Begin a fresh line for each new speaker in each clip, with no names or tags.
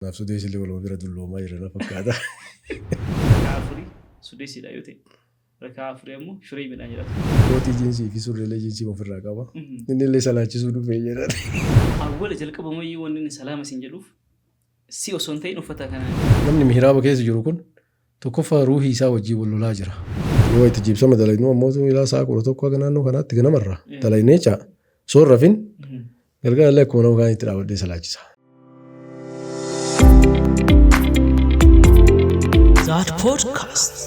Naaf sudeessillee waluma bira dulloomaa jira na fakkaata.
Rakaa afurii sudeessiidha yoo ta'e, rakaa afurii ammoo shureeymiidhaan jedhama.
Kootii jiinsii fi surreelee jiinsii ofirraa qaba. Inni illee salaachisuu dhufee jedhan.
Awwala jalqabumayyuu wanni inni salaama siin jedhuuf si osoo hin ta'in uffata kanaan.
Namni mihraaba keessa jiru kun tokkoffaa ruuhii isaa wajjin wal lolaa jira. Yoo itti jiibsama dalagnuu ammoo ilaa sa'a 11 haga naannoo kanaatti ganamarraa dalagnee caa osoo hin rafin galgala illee akkuma nama kaanitti dhaabadhee salaachisa.
Zaad Podcast.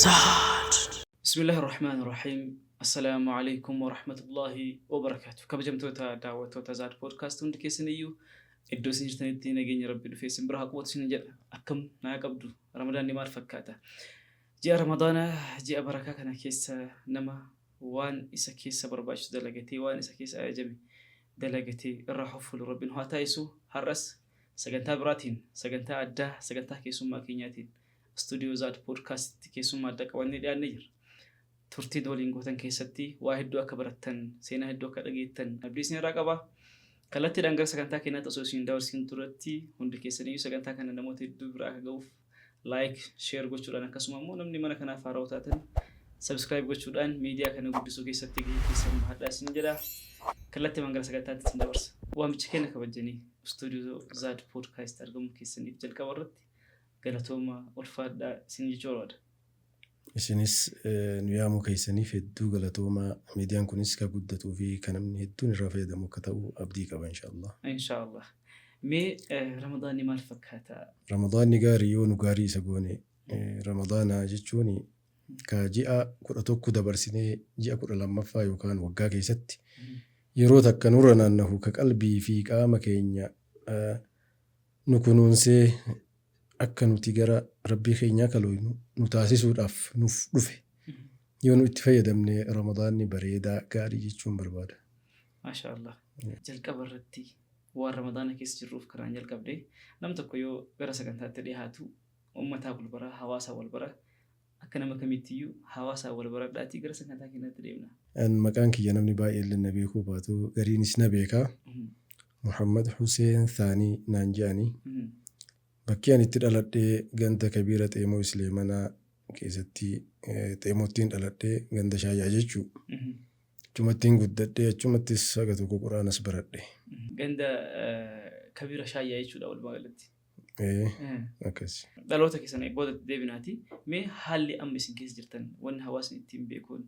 Zaad.
Bismillaahi Rahmaani Rahiim. Assalaamu alaikum wa rahmatullahi wa barakaatu. Kabajamtoota daawwattoota Zaad Podcast, hundi keessan iyyuu iddoo isin jirtanitti nageenya Rabbi dhufee isin bira haa qubatu isin jedha. Akkam naa qabdu? Ramadaanni maal fakkaata? Ji'a Ramadaanaa, ji'a barakaa kana keessa nama waan isa keessa barbaachisu dalagatee, waan isa keessa ajajame dalagatee irraa hoffolu Rabbi nu haa taasisu. Har'as sagantaa biraatiin, sagantaa addaa, sagantaa keessummaa keenyaatiin istuudiyoo Zaad Poodkaastitti keessummaa addaa qabannee dhiyaannee jirra. Turtiin waliin gootan keessatti waa hedduu akka barattan, seenaa hedduu akka dhageettan abdii isin irraa qaba. Kallattiidhaan gara sagantaa keenyaatti osoo isin dabarsin duratti, hundi keessaniyyuu sagantaa kana namoota hedduu bira akka ga'uuf like, share gochuudhaan, akkasuma immoo namni mana kanaaf haarawaa taatan subscribe gochuudhaan miidiyaa kana guddisuu keessatti gahee keessan bahadhaa isin jedha. Kallattiimaan gara sagantaatti isin dabarsa. Waamicha keenya kabajanii istuudiyoo Zaad Poodkaast argamuu keessaniif jalqaba irratti galatooma, ulfaadhaa isin jechuu barbaada.
Isinis nu yaamuu keessaniif hedduu galatoomaa. Miidiyaan kunis ka guddatuu fi kan namni hedduun irraa fayyadamu akka ta'u abdii qaba, inshaallah.
Inshaallah. Mee Ramadaanni maal fakkaata?
Ramadaanni gaarii yoo nu gaarii isa goone. Ramadaana jechuun ka ji'a 11 dabarsinee ji'a 12ffaa yookaan waggaa keessatti yeroo takka nurra naannahu, ka qalbii fi qaama keenya nu kunuunsee akka nuti gara Rabbii keenyaa kalooynu nu taasisuudhaaf nuuf dhufe. Yoo nu itti fayyadamne Ramadaanni bareedaa, gaarii jechuun barbaada.
Maashaa Allah. Jalqaba irratti waan Ramadaana keessa jirruuf kanaan jalqabde, nam tokko yoo gara sagantaatti dhiyaatu uummataa wal bara, hawaasaa wal bara. Akka nama kamiittiyyuu hawaasaa wal baradhaatii gara sagantaa keenyaatti deemna.
An maqaan kiyya namni baay'eellee na beekuu baatu, gariinis na beeka. Muhammad Hussein Thaanii naan je'ani. Bakki ani itti dhaladhe ganda Kabiira Xeemoo Isleemanaa keessatti, Xeemoottiin dhaladhe, ganda Shaayyaa jechuu. Achumattiin guddadhe, achumattis haga tokko Qur'aanas baradhe.
Ganda Kabiira Shaayyaa jechuudha walumaa galatti.
Ee, akkas.
Dhaloota keessan boodatti deebinaati. Mee haalli amma isin keessa jirtan, wanni hawaasni ittiin beekuun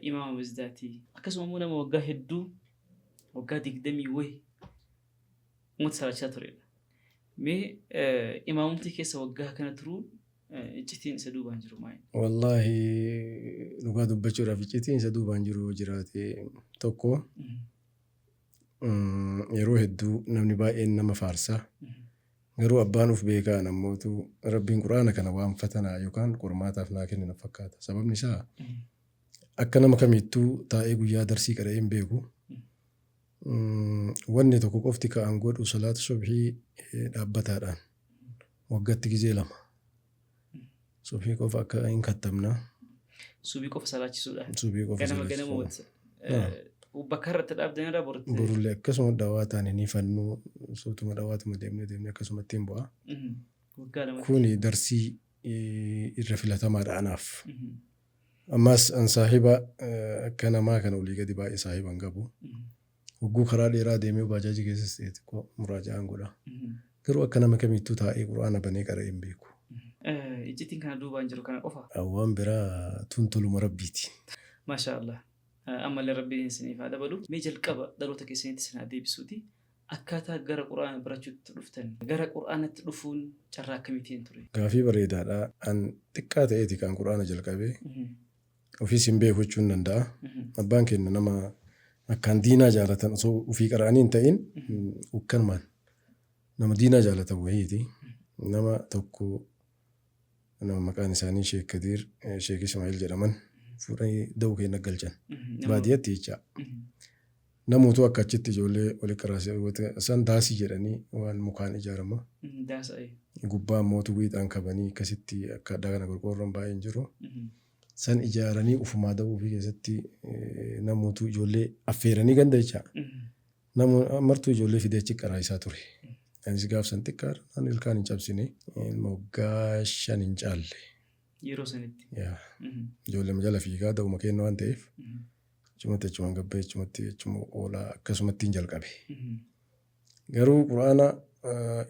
imaama masjidaati. Akkasuma immoo nama waggaa hedduu, waggaa 20 wayi uummata salaachisaa turedha. Mee imaamumtii keessa waggaa kana turuun iccitiin isa duubaan jiru maali?
Wallaahi, dhugaa dubbachuudhaaf iccitiin isa duubaan jiru yoo jiraate tokko, yeroo hedduu namni baay'een nama faarsa. Garuu abbaan uf beekaa nammootu Rabbiin Qur'aana kana waan fatanaa yookaan qormaataaf naa kenne na fakkaata. Sababni isaa akka nama kamiittuu taa'ee guyyaa darsii qara'ee hin beeku. Wanni tokko qofti ka'an godhu salaata subhii dhaabbataadhaan waggatti gizee lama. Subhii qofa akka hin kattamna.
Subii qofa salaachisuudha.
Subii qofa
Ganama ganama
salaachisuudha.
Bakka irratti dhaabdan irraa borutti.
Borullee akkasuma dhawaa taane ni fannu, suutuma dhawaatuma deemnee deemnee akkasumatti hin bu'a.
Waggaa lamatti.
Kuni darsii irra filatamaadha anaaf. Ammas an saahiba akka namaa kana olii gadi baay'ee saahiba hin qabu. Hogguu karaa dheeraa deemee baajaajii keessas ta'e xiqqoo muraaja'aan godha. Garuu akka nama kamiittuu taa'ee Qur'aana banee qara'ee hin beeku.
Iccitiin kana duubaan jiru kana qofa.
Waan biraa tun toluma Rabbiiti.
Maashaa Allah. Ammallee Rabbiin isiniif haa dabalu. Mee jalqaba dhaloota keessanitti isin haa deebisuuti. Akkaataa gara Qur'aana barachuutti dhuftan. Gara Qur'aanatti dhufuun carraa akkamiitiin ture?
Gaafii bareedaadha. An xiqqaa ta'eeti kan Qur'aana jalqabe. Ofiis hin beeku jechuun danda'a. Abbaan keenya nama akkaan diinaa jaalatan, osoo ofii qara'anii hin ta'in ukkanumaan nama diinaa jaalatan wayiiti. Nama tokko, nama maqaan isaanii Sheek Kadiir, Sheek Ismaa'il jedhaman fuudhanii da'uu keenya galchan. Baadiyyatti jecha. Namoota akka achitti ijoollee wali qaraasee san daasii jedhanii waan mukaan ijaarama.
Daasa.
Gubbaa mootu wiixaan kabanii akkasitti akka addaa kana qorqoorroon baay'een jiru. San ijaaranii ufumaa da'uu fi keessatti namootu ijoollee affeeranii ganda jecha. Namu martuu ijoollee fidee achi qaraayisaa ture. Anis gaaf san xiqqaadha. Ani ilkaan hin cabsine. Ilma waggaa 5 hin caalle.
Yeroo sanitti.
Yaa. Ijoollee jala fiigaa da'uma kenna waan ta'eef achumatti achumaan gabbee achumatti achuma oolaa akkasumatti hin jalqabe. Garuu quraana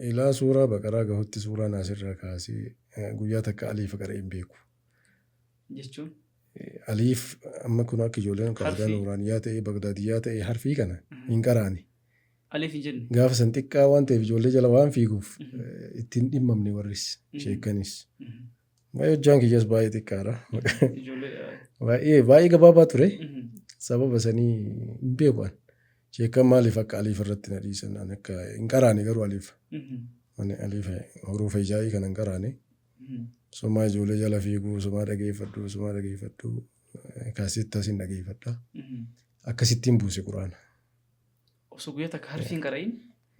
ilaa suuraa baqaraa gahutti suuraa naasirraa kaasee guyyaa takka aliifa qara'ee hin beeku.
Jechuun?
Aliif amma kun akka ijoolleen qaadaa nuuraaniyaa ta'ee bagdaadiyyaa ta'ee harfii kana hin qaraani.
Aliif hin jenne.
Gaafa san xiqqaa waan ta'eef ijoollee jala waan fiiguuf ittiin dhimmamne warris sheekkanis. Baay'ee hojjaan kiyyas baay'ee xiqqaadha. Baay'ee baay'ee gabaabaa ture. Sababa sanii hin beeku an. Sheekkan maaliif akka aliif irratti na dhiisan ani akka hin qaraane garuu aliif. Ani aliif hurufa ijaa'ii kana hin qaraane. Somaa ijoollee jala fiiguu, somaa dhageeffadhu, somaa dhageeffadhu, kaasittas hin dhageeffadha. Akkasittiin buuse quraana.
Osoo guyyaa takka harfii hin qara'in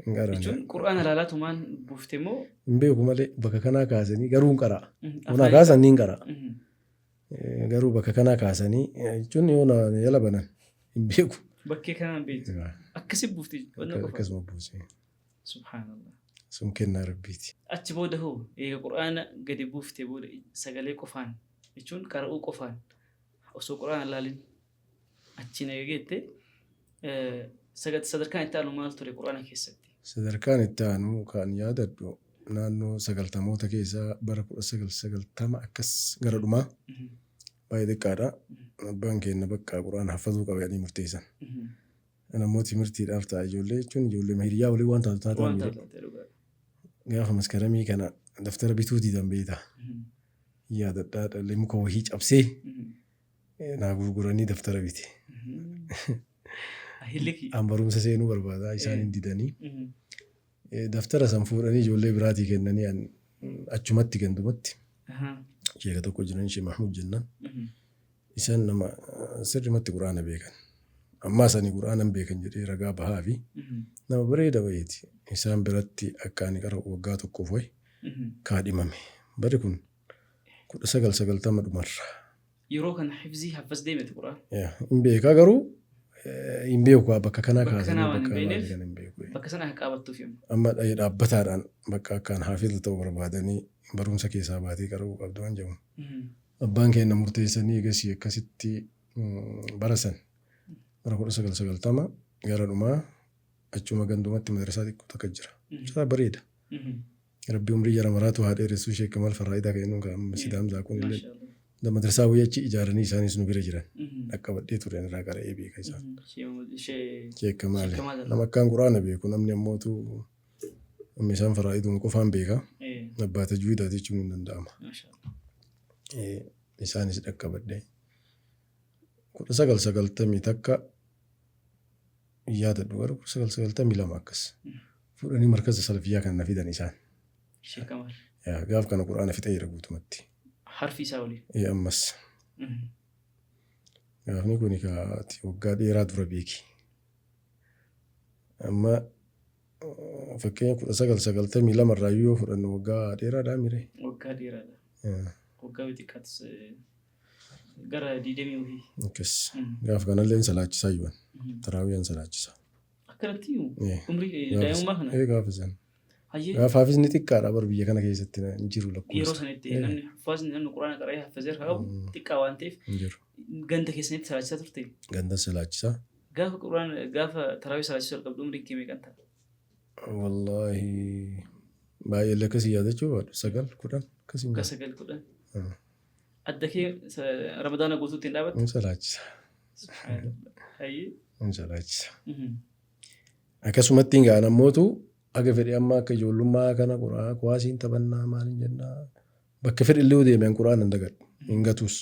Hin qaraane.
jechuun qur'aana ilaalaatumaan buufte moo?
Hin beeku malee bakka kanaa kaasanii garuu hin qara'a. Yoonaa kaasan ni hin qara'a. Garuu bakka kanaa kaasanii jechuun yoo na jala banan hin beeku.
Bakkee kanaan beektu. Akkasi buufte wanna qofa.
Akkasuma buuse.
Subhaanallah.
Sun kennaa Rabbiiti.
Achi booda hoo eega qur'aana gadi buufte booda sagalee qofaan jechuun qara'uu qofaan osoo qur'aana ilaalin achiin eega geette sadarkaan itti aanu maal ture qur'aana keessatti?
Sadarkaan itti aanu kan yaadadhu naannoo sagaltamoota keessaa bara 1990 akkas gara dhumaa baay'ee xiqqaadha. Abbaan keenya bakka qur'aana haffazuu qaba jedhanii murteessan. Namoota timirtiidhaaf ta'a ijoollee jechuun ijoollee hiriyaa walii waan taatu taataa
Waan
miire.
taatu taate dhugaadha.
Gaafa maskaramii kana daftara bituu didan beektaa. Yaadadhaa dhalli muka wahii cabsee naa gurguranii daftara bite.
Hiliki.
An barumsa seenuu barbaada isaan hin didanii. Daftara san fuudhanii ijoollee biraatii kennanii an achumatti gandumatti sheeka tokko jiran ishee Mahmud jennaan. Isaan nama sirrimatti quraana beekan. Ammaa sani quraana hin beekan jedhee ragaa bahaa fi nama bareeda wayiiti. Isaan biratti akka ani qara'u waggaa tokkoof wayi kaadhimame. Barri kun 1990 dhumarra.
Yeroo kana hifzii haffaz deemete quraan.
Hin beekaa garuu hin beeku bakka kanaa
Bakka
kaasanii
kanaa waan hin
bakka
beekneef
maalii kana hin beeku.
bakka sana akka qaabattuuf yommuu.
Amma dhaabbataadhaan bakka akkaan haafiza ta'uu barbaadanii barumsa keessaa baatee qara'uu qabdu waan jedhamu. Abbaan keenya murteessanii egasii akkasitti bara san bara 1990 gara dhumaa achuma gandumatti madrasaa xiqqoo takka jira. Madrasaa bareeda. Rabbi umrii jara maraatu haa dheeressu Sheek Kamal Farraayidaa kan inni kan Masjida Hamzaa kun illee. Madrasaa wayii achi ijaaranii isaanis nu bira jiran. Dhaqqabadhee ture irraa qara'ee beeka isaan. Sheek Kamaal nama akkaan quraana beeku namni ammootu amma isaan faraa'iduma qofaan beeka. Abbaa tajwiidaa jechuun hin danda'ama. Isaanis dhaqqabadhee. 1991 yaadadhu garuu 1992 akkas. Fuudhanii markaza salafiyyaa kana na fidan isaan.
Sheek Kamaal.
Gaaf kana quraana fixee jira guutumatti.
Harfi isaa waliin.
Ammas. Gaafni kun ati waggaa dheeraa dura beeki. Amma fakkeenya 1992 irraa yoo fudhannu waggaa dheeraadhaa mire.
Waggaa dheeraadha. Waggaa xiqqaatis gara 20 wayii.
Akkas. Gaaf kanallee hin salaachisaa jiran. Taraawii hin salaachisaa.
Akkanatti umrii daa'imummaa kana.
Gaafa san. Gaafa hafizni xiqqaadha bar biyya kana keessatti hin jiru lakkoofsa.
Yeroo sanitti namni haffazni namni quraana qara'ee haffazee harka qabu xiqqaa waan ta'eef ganda keessanitti salaachisaa turte.
Ganda salaachisaa.
Gaafa quraana gaafa taraawii salaachisuu jalqabdu umriin kee meeqan ta'a?
Wallaahi baay'ee illee akkasii yaadachuu baadhu 9 10 akkasii.
Waggaa 9 10. Adda kee ramadaana guutuutti hin dhaabattu?
Hin salaachisa.
Hayyee.
Hin salaachisa. Akkasumatti hin ga'an ammootu aga fedhe amma akka ijoollummaa kana quraana kuwaasiin taphannaa maaliin jennaa bakka fedhe illee deemeen quraana hin dagadhu hin gatus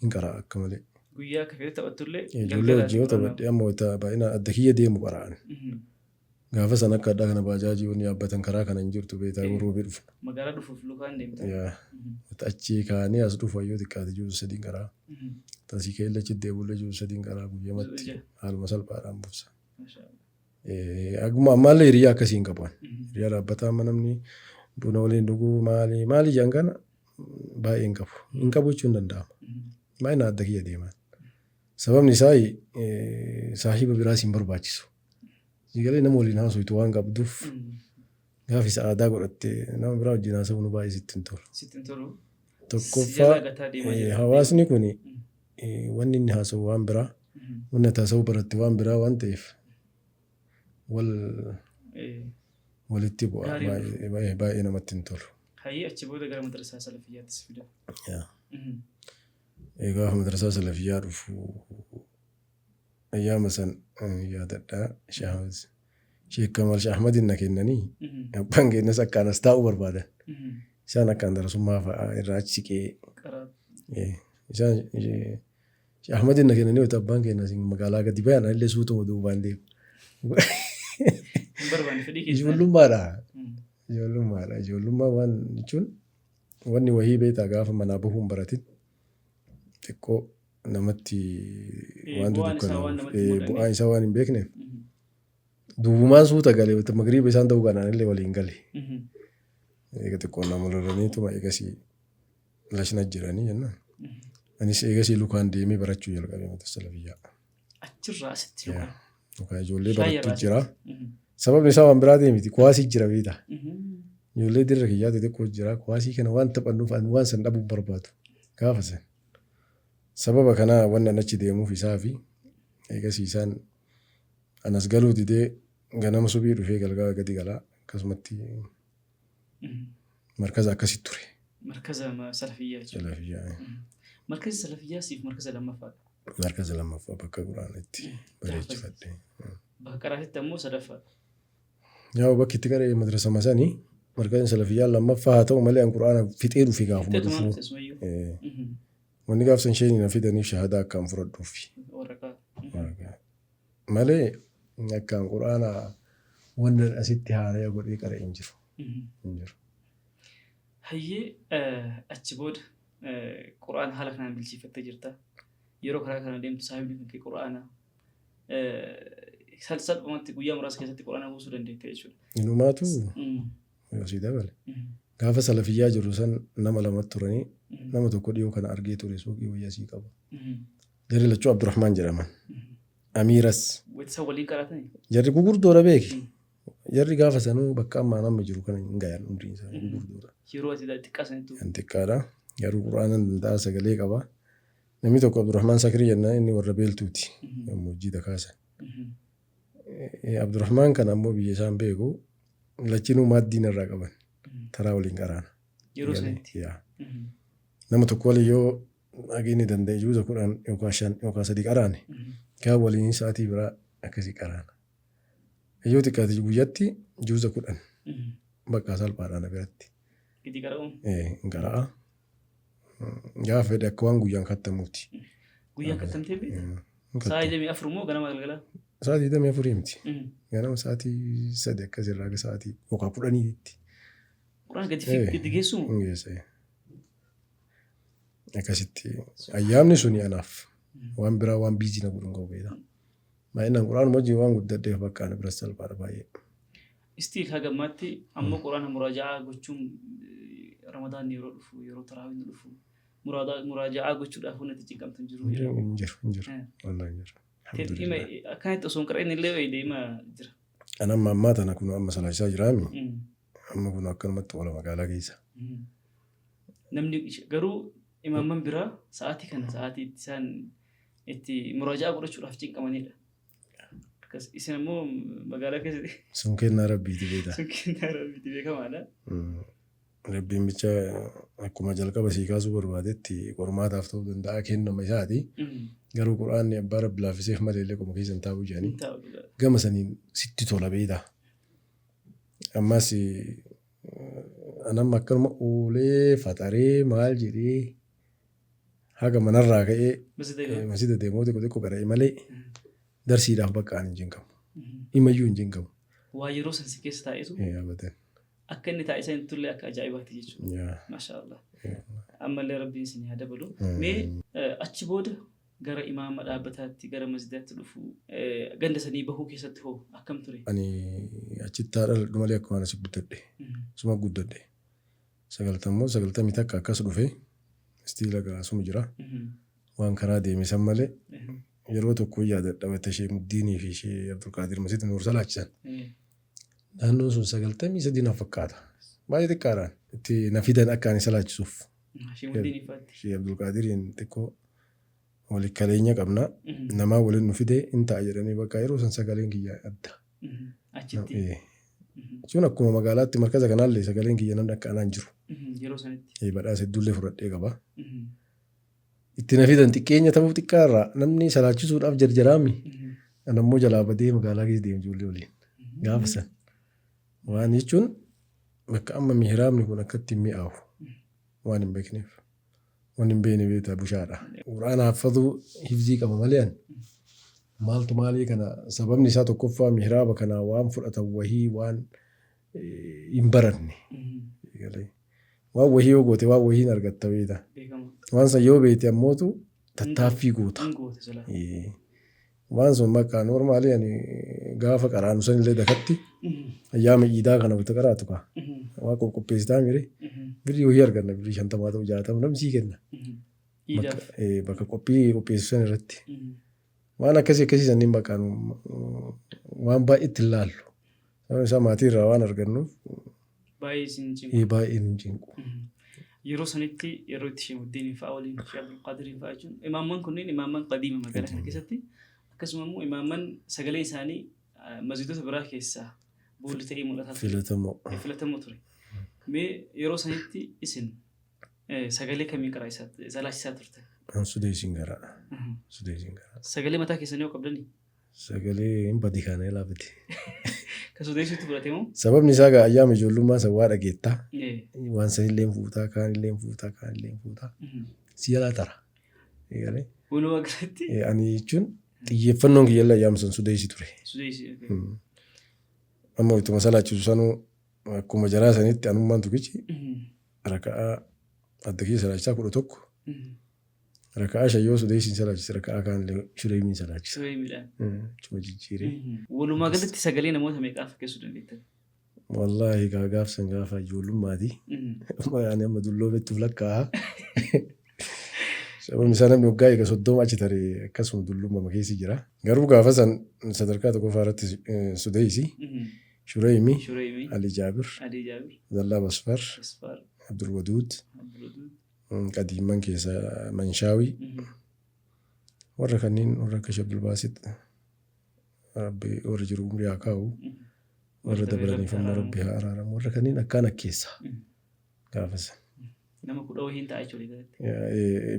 hin qara'a akka malee.
Guyyaa akka fedhe taphattullee.
Ijoollee wajjin yoo taphadhe amma baay'inaan adda kiyya deemu qara'an. Gaafa san akka addaa kana baajaajii wanni yaabbatan karaa kana hin jirtu beektaa yeroo roobee dhufna.
Magaalaa dhufuuf lukaan deemta.
Achii kaanii as dhufu yoo xiqqaate jiru sadiin qaraa. Tasii ka'ee achi deebullee jiru sadiin qaraa guyyamatti haaluma salphaadhaan buusa. Akkuma ammaallee hiriyaa akkasii hin qabu. Hiriyaa dhaabbataa amma namni buna waliin dhuguu maali maali jedhan kana baay'ee hin qabu. Hin qabu jechuun danda'ama. Baay'inaan adda kiyya deeman. Sababni isaa saahiba biraas hin barbaachisu. Sigalee nama waliin haasoftu waan qabduuf Gaafa isa aadaa godhatte nama biraa wajjin haasa'uun baay'ee sitti hin tolu.
Sitti hin tolu. Si
Tokkoffaa
jalaa gataa deemaa jira.
hawaasni kun wanni inni haasa'u waan biraa, wanni ati haasa'uu baratte waan biraa waan ta'eef wal walitti bu'a.
Gaarii
Baay'ee baay'ee baay'ee namatti hin tolu.
Hayyee, achi booda gara madrasaa salafiyyaatti si fidan.
Yaa. Gaafa madrasaa salafiyyaa dhufu ayyaama san yaadadhaa, Sheek Kamal Shee Ahmadin na kennanii, abbaan keenyas akkaan as taa'uu barbaadan. Isaan akkaan darasummaa fa'aa irraa achi siqee
Qaraa.
Isaan Shee Ahmadin na kennanii, wayita abbaan keenya asiin magaalaa gadi bayan anillee suutuma duubaan deemu.
Hin barbaanne fedhii keessa.
Ijoollummaadha. Ijoollummaadha. Ijoollummaa waan jechuun wanni wahii beektaa, gaafa manaa bahuun baratin xiqqoo namatti waan
Bu'aan isaa waan
dudukkanaa'uuf
namatti mul'anneef.
Bu'aan isaa waan hin beekneef duubumaan suuta gale. Wayita magriiba isaan ta'uu kanaan illee waliin gale. Eega xiqqoo nama lolaniituma eegasii lashna jiranii jennaan. Anis eegasii lukaan deemee barachuu jalqabe mata salafiyyaa.
Achirraa asitti lukaan.
Lukaan ijoollee
Shaayii
barattu
irraa
jira.
asitti.
Sababni isaa waan biraa miti, kuwaasii jira beektaa. Ijoollee dirra kiyyaa xixiqqoo jira. Kuwaasii kana waan taphannuuf ani waan san dhabuu barbaadu. Gaafa san. Sababa kanaa wanni ani achi deemuuf isaa fi eegasii isaan anas galuu didee ganama subii dhufee galgala gadi galaa, akkasumatti markaza akkasitti ture.
Markaza salafiyyaa jechuudha.
Salafiyyaa.
Markazi salafiyyaa siif markaza lammaffaadha.
Markaza lammaffaa bakka Qur'aana itti bareechifadhe.
Bakka qaraatitti ammoo sadaffaadha.
Yaa, bakki itti qara'e madrasama sanii, markazni salafiyyaa lammaffaa haa ta'u malee an Qur'aana fixee dhufe gaafuma
Fixeetumaan
dhufuu.
dhufte sumayyuu.
Wanni gaafsan isheen na fidaniif shahadaa akkaan fudhadhuufi.
Waraqaa.
Malee akkaan Qur'aana wanni asitti haaraya godhee qara'e hin jiru. Hin jiru.
Hayyee, achi booda Qur'aana haala kanaan bilcheeffattee jirta. Yeroo karaa kana deemtu saahibni kan kee Qur'aana salphumatti guyyaa muraasa keessatti Qur'aana buusuu dandeette jechuudha.
Inumaatu yoo sii dabale. Gaafa salafiyyaa jiru san nama lamatti turanii, nama tokko dhiyoo kana argee ture, suuqii wayyaa sii qaba. Jarri lachuu Abdurrahmaan jedhaman. Amiiras.
Isa waliin qaraatanii?
Jarri gugurdoodha beeki. Jarri gaafa sanuu bakka ammaa nama jiru kana hin gayan, umriin isaanii gugurdoodha.
Yeroo ati xiqqaa sanittuu.
Kan xiqqaadha. Garuu Qur'aana danda'a, sagalee qaba. Namni tokko Abdurrahmaan Sakrii jennaan, inni warra beeltuuti. Gammoojjii dakaasan. Abdurrahmaan kana ammoo biyya isaan beeku, lachinuu maaddiin irraa qaban. Taraa waliin qaraana.
Yeroo sanitti.
Yaa. Nama tokko waliin yoo haqni danda'e juuza 10 yookaan 5 yookaan 3 qaraane, kaan waliin sa'aatii biraa akkasii qaraana. Yoo xiqqaate guyyatti juuza 10 bakka salphaadhaan biratti.
Gidi qara'uun.
Hin qara'a. Gaafa fedhe akka waan guyyaan kattamuuti.
Guyyaan kattamtee beektaa? Sa'a 24 moo ganama galgalaa?
Sa'a 24 miti. Ganama sa'aatii 3 akkasirraa haga sa'aatii yookaan 10tti.
Quraan gadi gadi geessu moo?
Hin geesse. Akkasitti ayyaamni suni anaaf waan biraa waan busy na godhu hin qabu beektaa. Baay'inaan Quraanuma wajjin waan guddadheef bakka ana biras salphaadha baay'ee.
Still haga ammaatti ammoo Quraana muraaja'aa gochuun, Ramadaan yeroo dhufu, yeroo taraawiin dhufu muraaja'aa gochuudhaaf wanti itti cinqamtu hin jiru.
Hin jiru, hin jiru, hin jiru. Wallahi hin jiru.
Dhima akkanatti osoo hin qara'in illee deemaa jira.
An amma ammaa tana kun amma salaachisaa jiraami. Amma kun akkanumatti oola magaalaa keessa.
Namni garuu imaamman biraa sa'aatii kana sa'aatii itti isaan itti muraaja'aa godhachuudhaaf cinqamanidha. Akkas isin ammoo magaalaa keessatti
Sun kennaa rabbiiti beektaa.
Sun kennaa rabbiiti, beekamaadha.
Rabbiin bicha akkuma jalqaba sii kaasuu barbaadetti qormaataaf ta'uu danda'a, kennama isaati. Garuu Qur'aanni abbaa rabbi laaffiseef malee illee qoma keessa hin taa'u jedhanii gama saniin sitti tola beektaa. Ammas anamma akkanuma oolee faxaree maal jedhee haga manarraa ka'ee masjida deemuu xiqqoo xiqqoo qara'e malee darsiidhaaf bakka ani hin cinqamu. Imayyuu hin cinqamu.
Waa yeroo san si keessa taa'etu
Abadan.
Akka inni taa'e san tullee akka ajaa'ibaati jechuudha. Maasha Allah. Ammallee rabbiin isin haa dabalu. Mee achi booda gara imaama dhaabbataatti, gara masjidaatti dhufu, ganda sanii bahuu keessatti hoo akkam ture?
Ani achitti haa dhaladhu malee akkuma asi guddadhe. Suma guddadhe. Sagaltammoo 91 akkas dhufe. Still asuma jira. Waan karaa deeme san malee yeroo tokko yaadadha, wayita ishee Muddiinii fi ishee Abdulqaadir Masjid Nuur salaachisan. Naannoon sun 93 na fakkaata. Baay'ee xiqqaadhaan. Itti na fidan akka ani salaachisuuf.
Shimuddin ifaatti.
Shee Abdulqaadiriin xiqqoo wali kaleenya qabna. Namaa waliin nu fide hin ta'a jedhanii bakka yeroo san sagaleen kiyya adda.
Achitti.
Jechuun akkuma magaalaatti markaza kanaallee sagaleen kiyya namni akka anaan jiru.
Yeroo sanitti.
Badhaasa hedduullee fudhadhee qaba. Itti na fidan xiqqeenya ta'uu xiqqaa irraa namni salaachisuudhaaf jarjaraami. Ana immoo jalaa badee magaalaa keessa deemu ijoollee waliin. Gaafa san. Waan jechuun bakka amma mihraabni kun akkatti mi'aawu waan hin beekneef. Waan hin beekne beektaa bushaadha. Qur'aana haffazuu hifzii qaba malee ani maaltu maalii kana sababni isaa tokkoffaa mihraaba kana waan fudhatan wahii waan hin baranne. Waan wahii yoo goote waan wahii hin argatta beekta. Waan san yoo beekte ammootu tattaaffii goota. Waan sun bakka normaalii ani gaafa qaraanu sanillee dakatti ayyaama iidaa kana wayita qaraatu kaa waa qopheessitaa mire birrii wahii arganna birrii 50 ta'u 60 namni sii kenna. Bakka qophii qopheessu san irratti. Waan akkasii akkasii sanniin bakka waan baay'ee itti hin laallu. Sababni isaa maatii irraa waan argannuuf
Baay'ee isin cinqu.
Baay'ee nu cinqu.
Yeroo sanitti yeroo itti Sheemuddiiniin fa'aa waliin Sheekh Abdulqaadiriin fa'aa jechuun imaamman kunneen imaamman qadiima magaalaa kana keessatti akkasuma immoo imaamman sagalee isaanii masjiidota biraa keessaa boolli ta'ee mul'ataa ture.
Filatamoo.
Filatamoo ture. Mee yeroo sanitti isin sagalee kamiin qaraa salaachisaa turtan?
An sudeesiin garaa. Sudeesiin garaa.
Sagalee mataa keessanii yoo qabdanii?
Sagalee hin badi kana ilaa badi.
Ka sudeesiitu fudhate moo?
Sababni isaa gaa ayyaama ijoollummaa san waa dhageetta. Waan sanillee hin fuutaa, kaanillee hin fuutaa, kaanillee hin fuutaa. Si jalaa tara. Eegalee.
Walumaa galatti.
Ani jechuun xiyyeeffannoon kiyyallee ayyaama san sudeessi ture.
Sudeessi.
Amma ittuma salaachisu sanuu akkuma jaraa sanitti anummaan tokkichi raka'aa adda kiyya salaachisaa 11. Raka'aa 5 yoo sudeysiin salaachise raka'aa kaanillee shureymiin salaachisa.
Shureymiidhaan.
Achuma jijjiiree.
Walumaa galatti sagalee namoota meeqaa fakkeessuu dandeettan?
Wallaahi gaa gaaf san gaafa ijoollummaati. Ani amma dulloomettuuf lakkaa'a. Sababni isaa namni waggaa eega 30 achi tare akkasuma dullumama keessa jira. Garuu gaafa san sadarkaa tokkoffaa irratti Sudeysi, Shureymi,
Shureymi,
Ali Jaabir,
Ali Jaabir,
Abdallaa Basfar,
Basfar,
Abdul Waduud,
Abdul Waduud,
Qadiimman keessa Manshaawii warra kanneen warra akka Sheekh Abdulbaasit Rabbi warra jiru umrii haa kaa'u warra dabraniif ammoo Rabbi haa araaramu warra kanneen akkaan akkeessa gaafas.
Nama kudha wahiin ta'a jechuudha.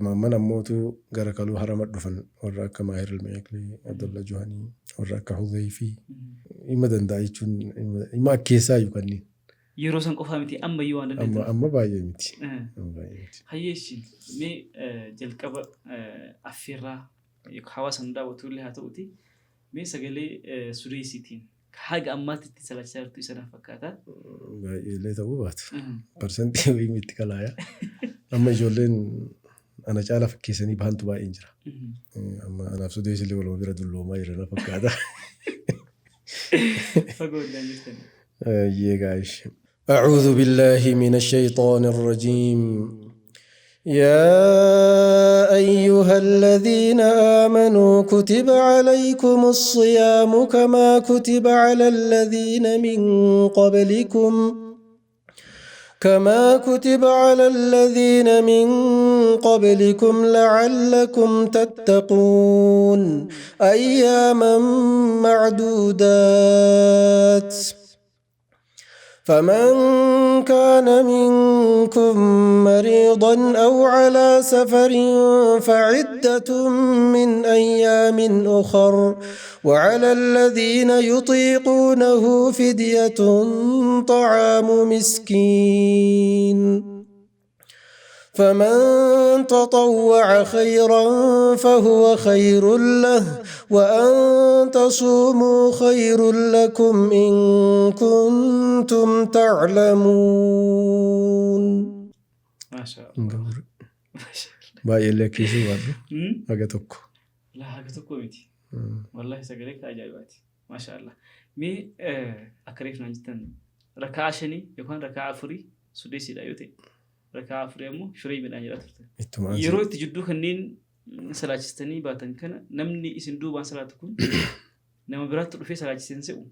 Imaamman ammootu gara kaluu harama dhufan warra akka Maahir Almeeqlii, Abdullah Juhanii, warra akka Hudhayfii hima danda'a jechuun hima akkeessaayyuu kanneen.
Yeroo san qofaa miti ammayyuu waan
Amma
dandeettuuf.
amma baay'ee miti. Amma baay'ee miti.
Hayyee ishi mee jalqaba affeerraa yookaan hawaasa nu daawwatu illee haa ta'uti mee sagalee sudeesiitiin haga ammaatti itti salaachisaa jirtu isa naaf fakkaata.
Baay'ee illee ta'uu baatu. Parsantii wayii itti kalaaya. Amma ijoolleen ana caalaa fakkeessanii bahantu baay'een jira. Amma anaaf sudees illee waluma bira dulloomaa jira na fakkaata.
Fagoo illee jirtan.
Ayyee gaayish. أعوذ بالله من الشيطان الرجيم يا أيها الذين آمنوا كتب عليكم الصيام كما كتب على الذين من قبلكم كما كتب على الذين من قبلكم لعلكم تتقون أياما معدودات فمن كان منكم مريضا أو على سفر فعدة من أيام أخر وعلى الذين يطيقونه فدية طعام مسكين فمن تطوع خيرا فهو خير له وأن تصوموا خير لكم إن كنتم تعلمون.
Maashaa Allah. Maashaa Allah.
Baay'ee illee akkeessuu baadhu. Haga tokko.
Laa haga tokko miti. Wallahi sagalee ka ajaa'ibaati. Maashaa Allah. Mee akka reef naan jettan raka'aa shanii yookaan raka'aa afurii sudeesiidha yoo ta'e raka'aa afurii ammoo shureeymiidhaan jedhaa turtan.
Ittuma aansee.
Yeroo itti jidduu kanneen salaachistanii baatan kana namni isin duubaan salaatu kun nama biraatti dhufee salaachisee hin se'u.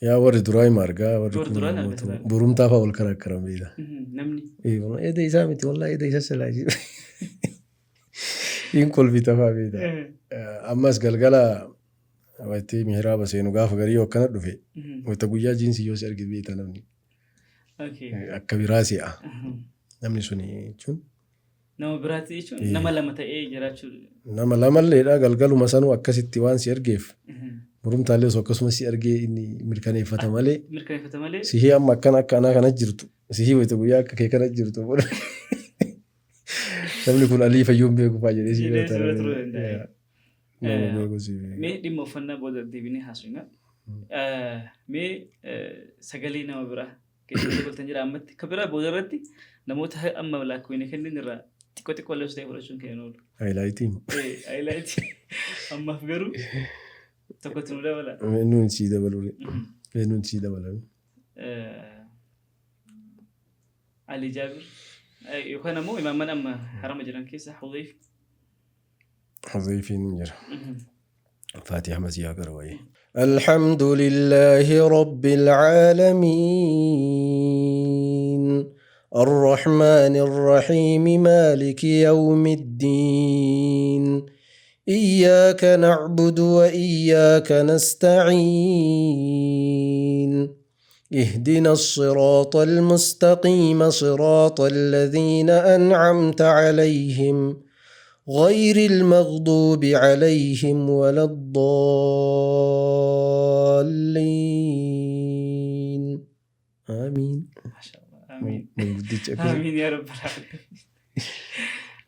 Yaa warri duraa hima argaa warri
Warri
kun
duraa hin
ammoo
argatan.
Borumtaa fa'aa wal karakkaran beekta.
Namni.
Eeda isaa miti wallahi eeda isa silaa hin kolfita fa'aa beekta. Ammas galgala wayittii mihiraaba seenu gaafa garii yoo akkana dhufe wayita guyyaa jiinsii yoo si arge beekta namni akka biraa si'a. Namni suni jechuun
Nama biraatti jechuun nama lama ta'ee jiraachuu.
Nama lamalleedha galgaluma sanuu akkasitti waan si argeef borumtaallee osoo akkasuma si argee inni mirkaneeffata malee
Mirkaneeffata malee.
Sihii amma akkana akka anaa kana jirtu sihii wayita guyyaa akka kee kana jirtu namni kun alii fayyuun beeku fa'aa jedhee si
Jedhee
bira
si bira turuu
ta'a.
danda'a.
Yaa. Nama beeku si beeku.
Mee dhimma uffannaa booda deebinee haasofna. Mee sagalee nama biraa keessatti dabaltan jira ammatti. Ka biraa booda irratti namoota amma lakkoofne kanneen irraa xiqqoo xiqqoo illee osoo ta'e fudhachuun keenya oolu.
Haayilaayitii.
Haayilaayiti. Ammaaf garuu tokkotti nu dabala.
Eenyuun sii dabaluu? Eenyuun sii dabalame?
Ali Jaabir yookaan ammoo imaamman amma harama jiran keessa Hudayf.
Hudayfiin hin jira. فاتحة مسيح قروي. الحمد لله رب العالمين الرحمن الرحيم مالك يوم الدين إياك نعبد وإياك نستعين اهدنا الصراط المستقيم صراط الذين أنعمت عليهم غير المغضوب عليهم ولا الضالين آمين.
ما شاء الله، آمين.
Manguddicha akkasii.
آمين يا رب العالمين،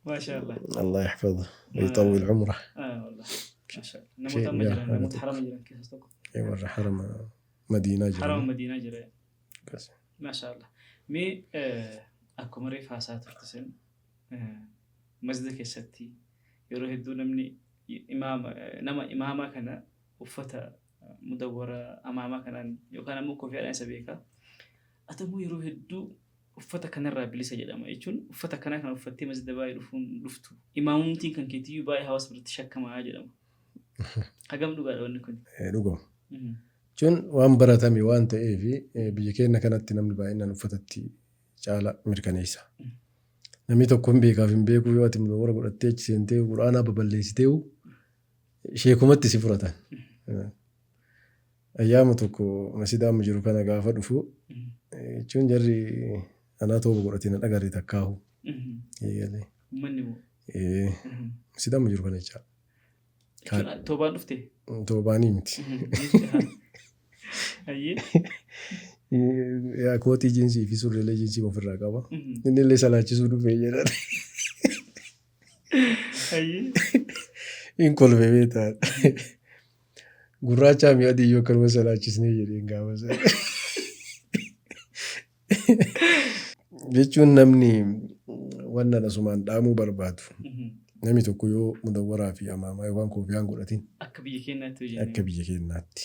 ما شاء الله.
الله يحفظه ويطول عمره.
آه والله ما شاء الله.
شيء
Namoota amma
yaa
jiran namoota
haala
harama jiran keessas tokko.
Warra harama Madiinaa jiran.
Harama Madiinaa jira.
Akkas.
ما شاء الله. Mee akkuma reef haasaa turte san masjida keessatti yeroo hedduu namni imaama nama imaamaa kana uffata mudawwara amaamaa kanaan yookaan ammoo kofiyaadhaan isa beeka. Ati immoo yeroo hedduu uffata kanarraa bilisa jedhama jechuun uffata kanaa kana uffattee masjida baay'ee dhufuun dhuftu. Imaamumtiin kan keetiyyuu baay'ee hawaasa biratti shakkamaa jedhama. Hagam dhugaadha wanni kun?
Dhuguma. Jechuun waan baratame waan ta'eef biyya keenya kanatti namni baay'inaan uffatatti caala mirkaneessa. Namni tokko hin beekaaf hin beeku yoo ati mudawwara godhattee achi seentee quraanaa baballeessitee sheekumatti si fudhatan. Ayyaama tokko masjida amma jiru kana gaafa dhufu jechuun jarri anaa tooba godhatee na dhagarre takkaahu. Eegalee.
Uummanni moo?
Masjida amma jiru kana jecha.
Jechuun toobaan dhufte?
Toobaanii miti.
Ayyee.
Yaa kootii jiinsii fi surreelee jiinsii ofirraa qaba. Inni illee salaachisuu dhufee jedhan.
Ayyee.
Hin kolfe beektaa. Gurraachaa mi adii yoo akkanuma salaachisnee jedheen gaafa sana. Jechuun namni wanna asumaan dhaamuu barbaadu. Namni tokko yoo mudawwaraa fi amaamaa yookaan koofiyaan godhatin
Akka biyya keenyaatti hojii.
Akka biyya keenyaatti.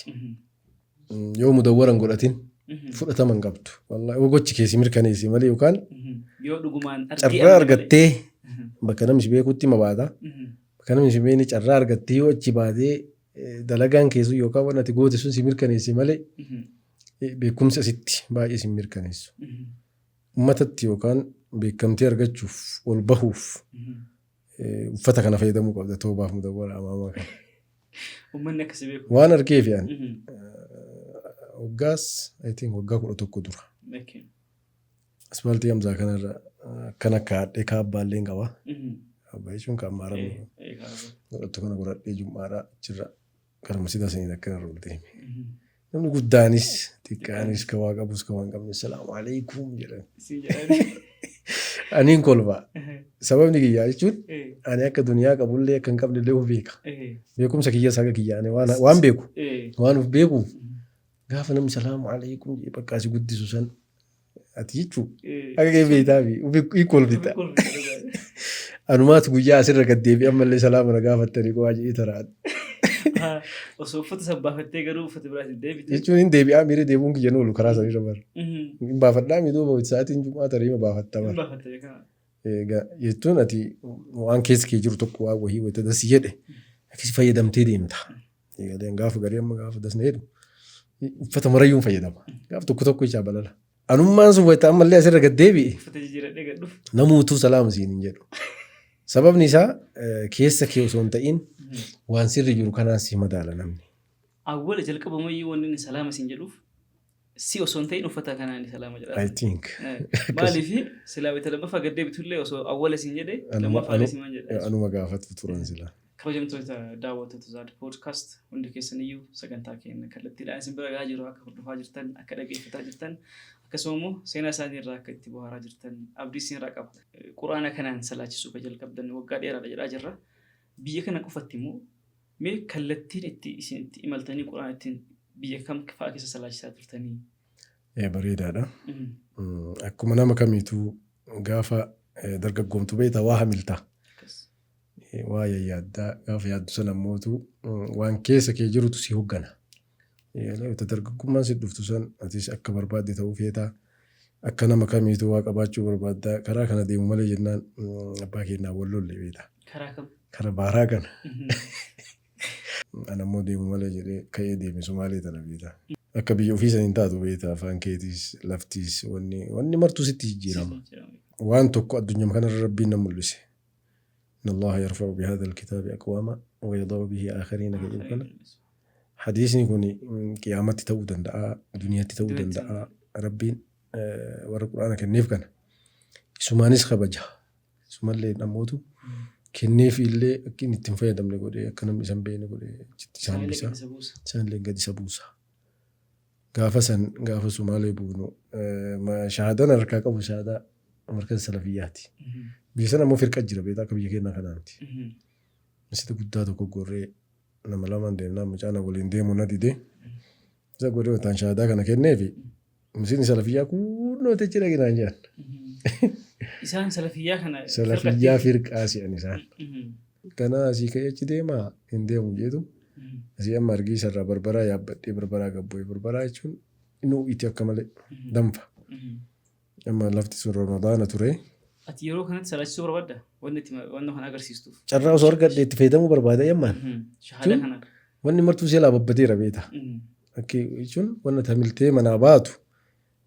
Yoo mudawwara hin godhatin fudhatama hin qabdu. Wallaahi yoo gochi keessi mirkaneessi malee yookaan
Yoo dhugumaan argee
carraa
argee malee.
Argattee bakka namni si beekutti hima baata. Bakka namni si beekne carraa argattee yoo achi baatee dalagaan keessu yookaan waan ati goote sun si mirkaneessi malee beekumsa asitti baay'ee si mirkaneessu. Uummatatti yookaan beekamtii argachuuf ol bahuuf uffata kana fayyadamuu qabda toobaaf mudawwara amaamaa kana.
Uummanni akkasi beeku.
Waan argeef yaani waggaas I think waggaa 11 dura. Aspaaltii Hamzaa kanarra akkana kaadhee kaabbaallee qaba. Kaabbaa jechuun kan ammaa godhattu kana godhadhee jum'aadhaa achirra gara masjiida saniin akkana irra ol deeme. Namni guddaanis xiqqaanis kan waa qabus kan waa hin qabne salaamu alaikum jedhan.
Siin jedhani.
Aniin kolfa. Sababni kiyyaa jechuun ani akka duniyaa qabullee akka hin qabnellee of beeka. Beekumsa kiyya haga kiyya ani waan beeku waan of beekuuf gaafa namni salaamu alaikum jedhee bakka asi guddisu san ati jechuu akka kee beektaa fi of kolfita. Anumaatu guyyaa asirra gad deebi'ee ammallee salaama na gaafattanii qofaa jedhee taraan.
Osoo uffata san baafattee garuu uffata biraatiin deebite.
Jechuun hin deebi'aa miira deebi'uun kiyya oolu karaa sanirra bara. Hin baafadhaa mi duuba sa'aatiin jum'aa tarii hima baafatta
Hin
bara.
baafatta beekaa.
Egaa jechuun ati waan keessa kee jiru tokko waan wahii wayita dasi jedhe akkasi fayyadamtee deemta. Egaa gaafa garii amma gaafa dasna jedhu Uffata marayyuun fayyadama. Gaaf tokko tokko ijaa balala. Anummaan sun wayita ammallee asirra gad deebi'e.
Uffata jijjiiradhee gad dhufu.
Namuutuu salaama siin hin jedhu. Sababni isaa keessa kee osoo hin ta'in waan sirri jiru kanaan si madaala namni.
Awwala jalqabumayyuu wanni inni salaama siin jedhuuf si osoo hin ta'in uffata kanaan inni salaama jedha.
I think.
Maaliif silaa wayita lammaffaa gad deebitullee osoo awwala siin jedhe lammaffaa illee simaan jedha.
Anuma gaafatu turan silaa.
Kabajamtoota daawwattoota Zaad Podcast hundi keessaniyyuu sagantaa keenya kallattiidhaan isin bira gahaa jiru akka hordofaa jirtan akka dhaggeeffataa jirtan akkasuma immoo seenaa isaanii irraa akka itti bohaaraa jirtan abdii isin irraa qaba. Quraana kanaan salaachisuu kan jalqabdan waggaa dheeraadha jedhaa jirra. Biyya kana qofatti immoo mee kallattiin itti isin itti imaltanii quraana ittiin biyya kam fa'aa keessa salaachisaa turtanii?
Ee bareedaadha. Akkuma nama kamiituu gaafa dargaggoomtu beektaa waa hamilta. Waa yayyaaddaa gaafa yaaddu sana ammootu waan keessa kee jirutu si hoggana. Wayita dargaggummaan si dhuftu san atis akka barbaadde ta'uu feetaa. Akka nama kamiituu waa qabaachuu barbaadda. Karaa kana deemu malee jennaan abbaa keennaan wal lolle beektaa.
Karaa kam?
Kara baaraa kana. Ana immoo deemu malee jedhee ka'ee deeme Sumaalee tana beektaa. Akka biyya ofii san hin taatu beektaa afaan keetiis laftiis wanni wanni martuu sitti jijjiirama. Waan tokko addunyama kanarra Rabbiin na mul'ise. Inna Allaha yarfa'u bihadha alkitaabi aqwaama wa yada'u bihi aakhariina ka jedhu kana. Hadiisni kun qiyaamatti ta'uu danda'a, duniyatti ta'uu danda'a. Rabbiin warra Qur'aana kenneef kana isumaanis kabaja. Isumallee ammootu kenneefi illee akka inni itti hin fayyadamne godhee akka namni isa hin beekne godhee achitti isa hambisa. Isaanillee gadi isa buusa. Gaafa san gaafa Sumaalee buunu shahaadan harkaa qabu shahaadaa markaza salafiyyaati. Biyya sana ammoo firqa jira beektaa akka biyya keenyaa kanaa miti. Masjida guddaa tokko gorree nama lamaan deemnaa mucaan waliin deemu na dide. Isa godhee wataan shahaadaa kana kenneefi masjidni salafiyyaa kunnoo techi dhaginaan jedhan.
Isaan salafiyyaa kana
Salafiyyaa firqaa si'an isaan. Ganaa asii ka'ee achi deemaa hin deemu jeetu. Asii amma Hargeysa irraa Barbaraa yaabbadhee Barbaraa gad bu'e. Barbaraa jechuun inni ho'iti akka malee danfa. Amma lafti sun Ramadaana ture.
Ati yeroo kanatti salaachisuu barbaadda? Wanni itti wanna kana agarsiistuuf.
Carraa osoo argadhe itti fayyadamuu barbaada yammaan.
Shahaadaa kana.
Wanni martuu si jalaa babbadeera beekta. Akki jechuun wanna tamiltee manaa baatu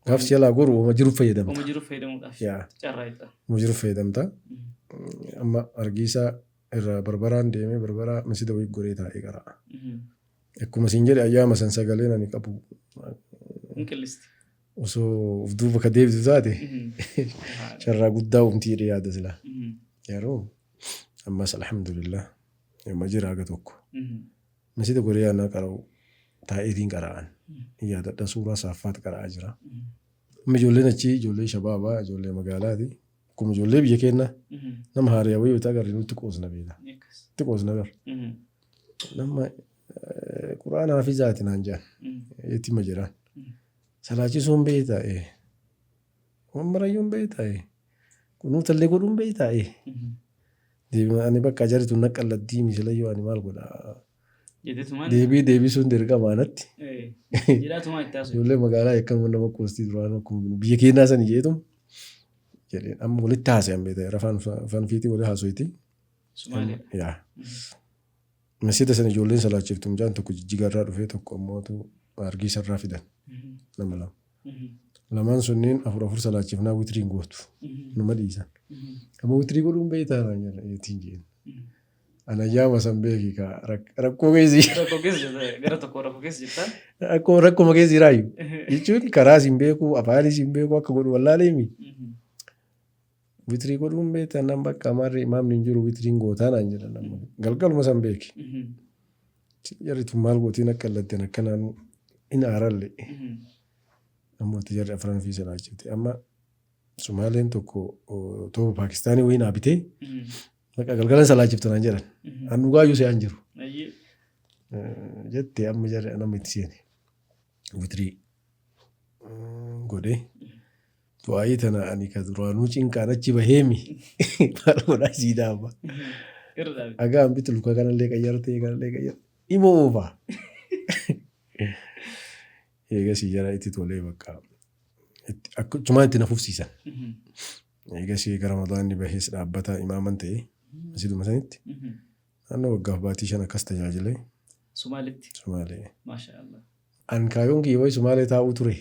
gaaf si jalaa goru wama jiru fayyadamta.
Wama jiru fayyadamuudhaaf
Yaa.
carraa itti.
Wama jiru fayyadamta. Amma Hargeysa irraa Barbaraan deemee Barbaraa masjida wayii goree taa'ee qara'a. Akkuma siin jedhe ayyaama san sagaleen ani qabu
Hin qillisti.
osoo of duuba ka deebitu taate carraa guddaa uumti jedhee yaada silaa. Yeroo ammas alhamdulillah yooma jira haga tokko. Masjida goree yaanaa qara'u taa'eetiin qara'an. Yaadadha suuraa saaffaat qara'aa jira. Amma ijoolleen achii ijoollee shabaabaa ijoollee magaalaati. Akkuma ijoollee biyya keenyaa nama haariyaa wayii yoo agarre nutti qoosna beekta. Nutti qoosna bar. Nama quraana hafizaati naan jedhan. Yetima jedhan. Salaachisuun beektaa ee. Waan marayyuun beektaa ee. Kunuutallee godhuun beektaa ee. Deebii ani bakka jarri tun naqqalladdii misilayyoo ani maal godha.
Jetteetumaan.
Deebii deebisuun dirqama anatti.
Jedhaatumaan itti haasofte.
Ijoollee magaalaa akkanuma nama qoostii duraan akkuma biyya keenyaa sani jeetum jedheen amma walitti haasayan beektaa afaan afaan fiitii wali haasoyti.
Sumaalee.
Yaa. Masjida sana ijoolleen salaachiftu mucaan tokko jijjiga irraa dhufee tokko ammootu Hargeysa irraa fidan nama lama. Lamaan sunniin afur afur salaachifnaa witrii hin gootu. Numa dhiisan. Amma witrii godhuun beektaa naan jedhan eetiin jeen. Ana ayyaama san beeki kaa rakkoo keessa jira.
Rakkoo keessa jirta gara tokko rakkoo keessa jirta.
Rakkoo rakkuma keessa jiraayu. Jechuun karaas hin beeku afaanis hin beeku akka godhu wallaaleemi. Witrii godhuun beektaa nan bakka amaarri imaamni hin jiru witriin gootaa naan jedhan amma. Galgaluma san beeki. Jarri tun maal gootiin akka allatteen akkanaan hin aaralle. Ammoo itti jarri afran fi salaachifte. Amma Sumaaleen tokko tooba Paakistaanii wayii naa bitee bakka galgalan salaachifte naan jedhan. An dhugaayyuu se'aan jiru. Jette amma jarri nama itti seene. Witrii godhee. Du'aayii tana ani ka duraanuu cinqaan achi baheemi maal godhaa sii daaba.
Irra dhaabe.
Agaa hambitu luka kanallee qayyartee kanallee qayyartee imoo oofa. Eegasii jara itti tolee bakka achumaan itti na fufsiisan. Eegasii gara Ramadaanni bahees dhaabbata imaaman ta'e masjiduma sanitti naannoo waggaaf baatii 5 akkas tajaajilee.
Sumaaletti.
Sumaalee.
Maasha Allah.
An kaayoon kiyya wayi Sumaalee taa'uu ture.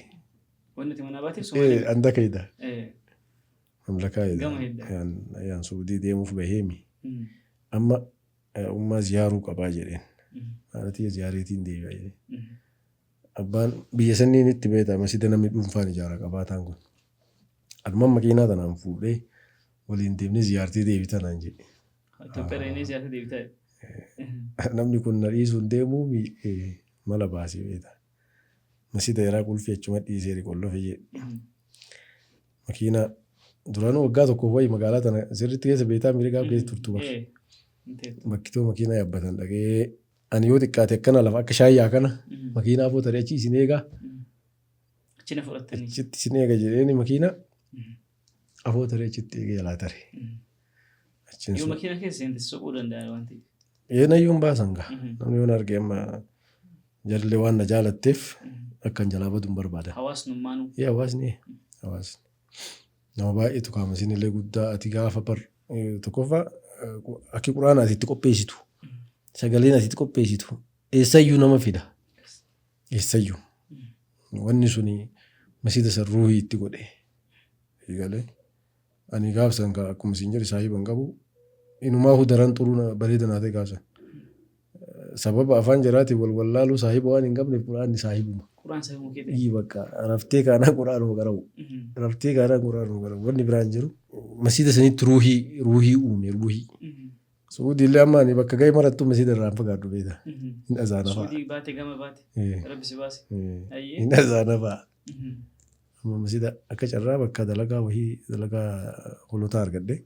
Wanni ati manaa baateef Sumaalee.
An daka hidha. Mamlakaa hidha.
Gama hidda.
Yaan Suudii deemuuf baheemi. Amma ummaa ziyaaruu qabaa jedheen. Haadha tiyya ziyaareetiin deebi'a jedheen. Abbaan biyya sanniin itti beektaa masjida namni dhuunfaan ijaara qabaataan kun. Anumaan makiinaa tanaan fuudhee waliin deemnee ziyaartee deebita naan jedhe.
Itoophiyaa dhaqnee ziyaartee deebitaa.
Namni kun na dhiisuu hin deemuu mala baasee beektaa. Masjida yaraa qulfii achuma dhiisee qollofe jedhe. Makiinaa duraanuu waggaa tokkoof wayi magaalaa tana sirriitti keessa beektaa miira gaaf keessa turtu bara. Bakkitoo makiinaa yaabbatan dhaqee ani yoo xiqqaate akkana lafa akka shaayyaa kana makiinaa afoo taree achi isin eegaa.
Achi na fudhattanii.
Achitti isin eega jedheeni makiinaa afoo taree achitti eegee jalaa tare. Achiin
Yoo
sun.
makiina keessa seente soquu danda'an waan ta'eef.
Eenayyuu hin baasan gaa. Namni yoon arge amma jarillee waan na jaalatteef akka hin jalaa badu hin barbaadan.
Hawaasnummaanuu.
Ee hawaasni hawaasni nama baay'eetu kaama isinillee guddaa ati gaafa bar tokkoffaa akki quraana ati itti qopheessitu sagaleen ati itti qopheessitu eessayyuu nama fida eessayyuu wanni suni masjida san ruuhii itti godhe eegalee ani gaaf san ka akkuma isin jedhe saahiba hin qabu inumaahu daran xuruu bareeda naa ta'e gaaf san sababa afaan jaraatiin wal wallaaluu saahiba waan hin qabneef quraanni saahibuma.
Quraan saahibuma kee ta'e.
Ii bakka raftee kaanaan quraanuma qara'u. Raftee kaanaan quraanuma qara'u. Wanni biraan jiru. Masjida sanitti ruuhii ruuhii uume ruuhii. Suudii illee amma ani bakka ga'e marattuu masjida irraa hin fagaadhu beekta. Hin azaana fa'a.
Suudii baate gama baate. Rabbi si baase. Ayyee.
Hin azaana fa'a. Amma masjida akka carraa bakka dalagaa wahii dalagaa holotaa argadhe.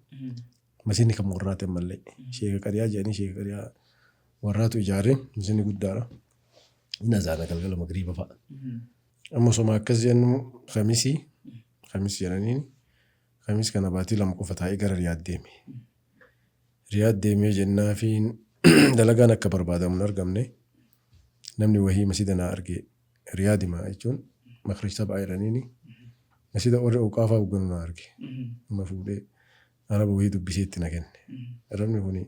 Masjidni kan warraati ammallee. Sheeka qariyaa jedhanii sheeka qariyaa warraatu ijaare masjidni guddaadha. Hin azaana galgala magriiba fa'a. Amma osoma akkas jennu kamisii kamis jedhaniin kamis kana baatii 2 qofa taa'ee gara Riyaad deeme. Riyaad deemee jennaafiin dalagaan akka barbaadamu hin argamne. Namni wahii masjida naa arge Riyaadima jechuun makraj sab'a jedhaniini masjida warri awqaafaa hogganu naa arge. Amma fuudhee Araba wahii dubbisee itti na kenne. Arabni kuni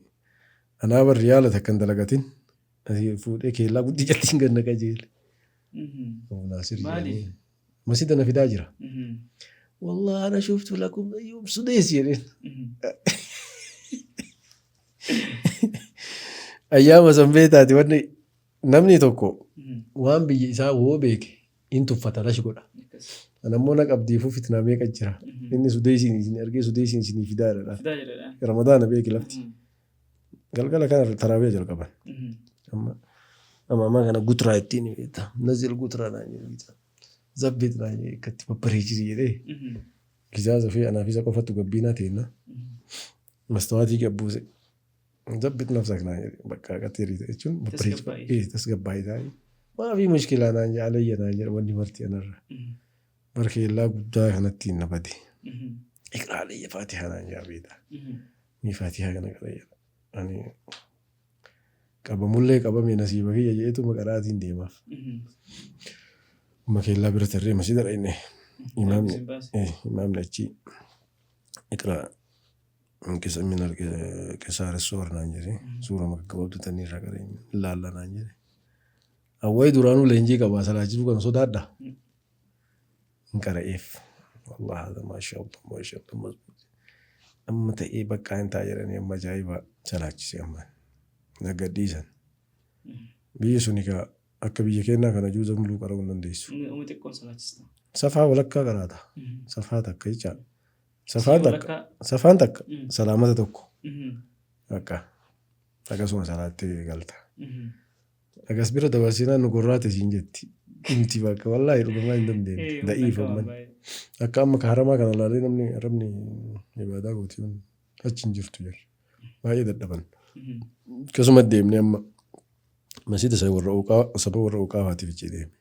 anaa bar riyaala takka hin dalagatin asii fuudhee keellaa guddichattiin gad na qajeele. Abu Naasir
Maaliif?
jedhanii masjida na fidaa jira. Wallah ana shuftu lakum ayyub sudees jedheen. Ayyaama san beektaati wanni namni tokko waan biyya isaa woo beeke in tuffata lash godha. Ana immoo na qabdiifuu fitnaa meeqa jira. Inni sudeesiin isin argee sudeesiin isinii fidaa jedha.
Fidaa jedha.
Ramadaana beeki lafti. Galgala kana taraawiya jalqaban. Amma amma amma kana gutraa ittiin beekta. Nazil gutraa naan jedhu beekta. Zabbeet naan jedhe akkatti babbareechisi jedhee. Gizaaza fi anaaf isa qofattu gabbiinaa teenna. Mastawaatii gabbuuse. Zabbit nafsak naan jedhe bakka akkatti hiriirte jechuun
Tasgabbaa'ii.
babbareechisi. Tasgabbaa'ii taa'ee. Maafii mushkilaa naan jedhe alayya naan jedhe wanni marti anarra. Barkeellaa guddaa kanatti na bade. Iqraa alayya faatihaa naan jedha beekta. Ni faatihaa kana qara jedha. Ani qabamullee qabame nasiiba kiyya jedheetu maqaraatiin deemaaf. Amma keellaa bira tarree masjida dhaqne. Imaamni imaamni achi iqraa min qisaar suwar naan jedhe suura gaggabaabduu tanii irraa qaree laalla naan jedhe. Awwayi duraanuu leenjii qabaa salaachisuu kan sodaadha. Hin qara'eef. Wallah hada maashaallah maashaallah mazbuut. Amma ta'ee bakka hin ta'a jedhanii amma ajaa'iba salaachise amma. Naggadhiisan. Biyyi suni kaa akka biyya keenyaa kana juuza muluu qara'uu hin dandeessu.
Umri xiqqoon salaachista.
Safaa walakkaa qaraata. Safaa takka jecha. Safaan takka. Safaan takka. Salaamata tokko. Bakka. Akkasuma salaattee galta. Agas bira dabarsinaan nu gorraate siin jetti. Inti bakka wallaahi dhugamaa hin dandeenye. Da'iif amman. Akka amma ka haramaa kana laalee namni arabni ibaadaa gooti achi hin jirtu jarri. Baay'ee dadhaban. Akkasuma deemnee amma masjida isa warra uqaa saba warra uqaafaatiif achi deeme.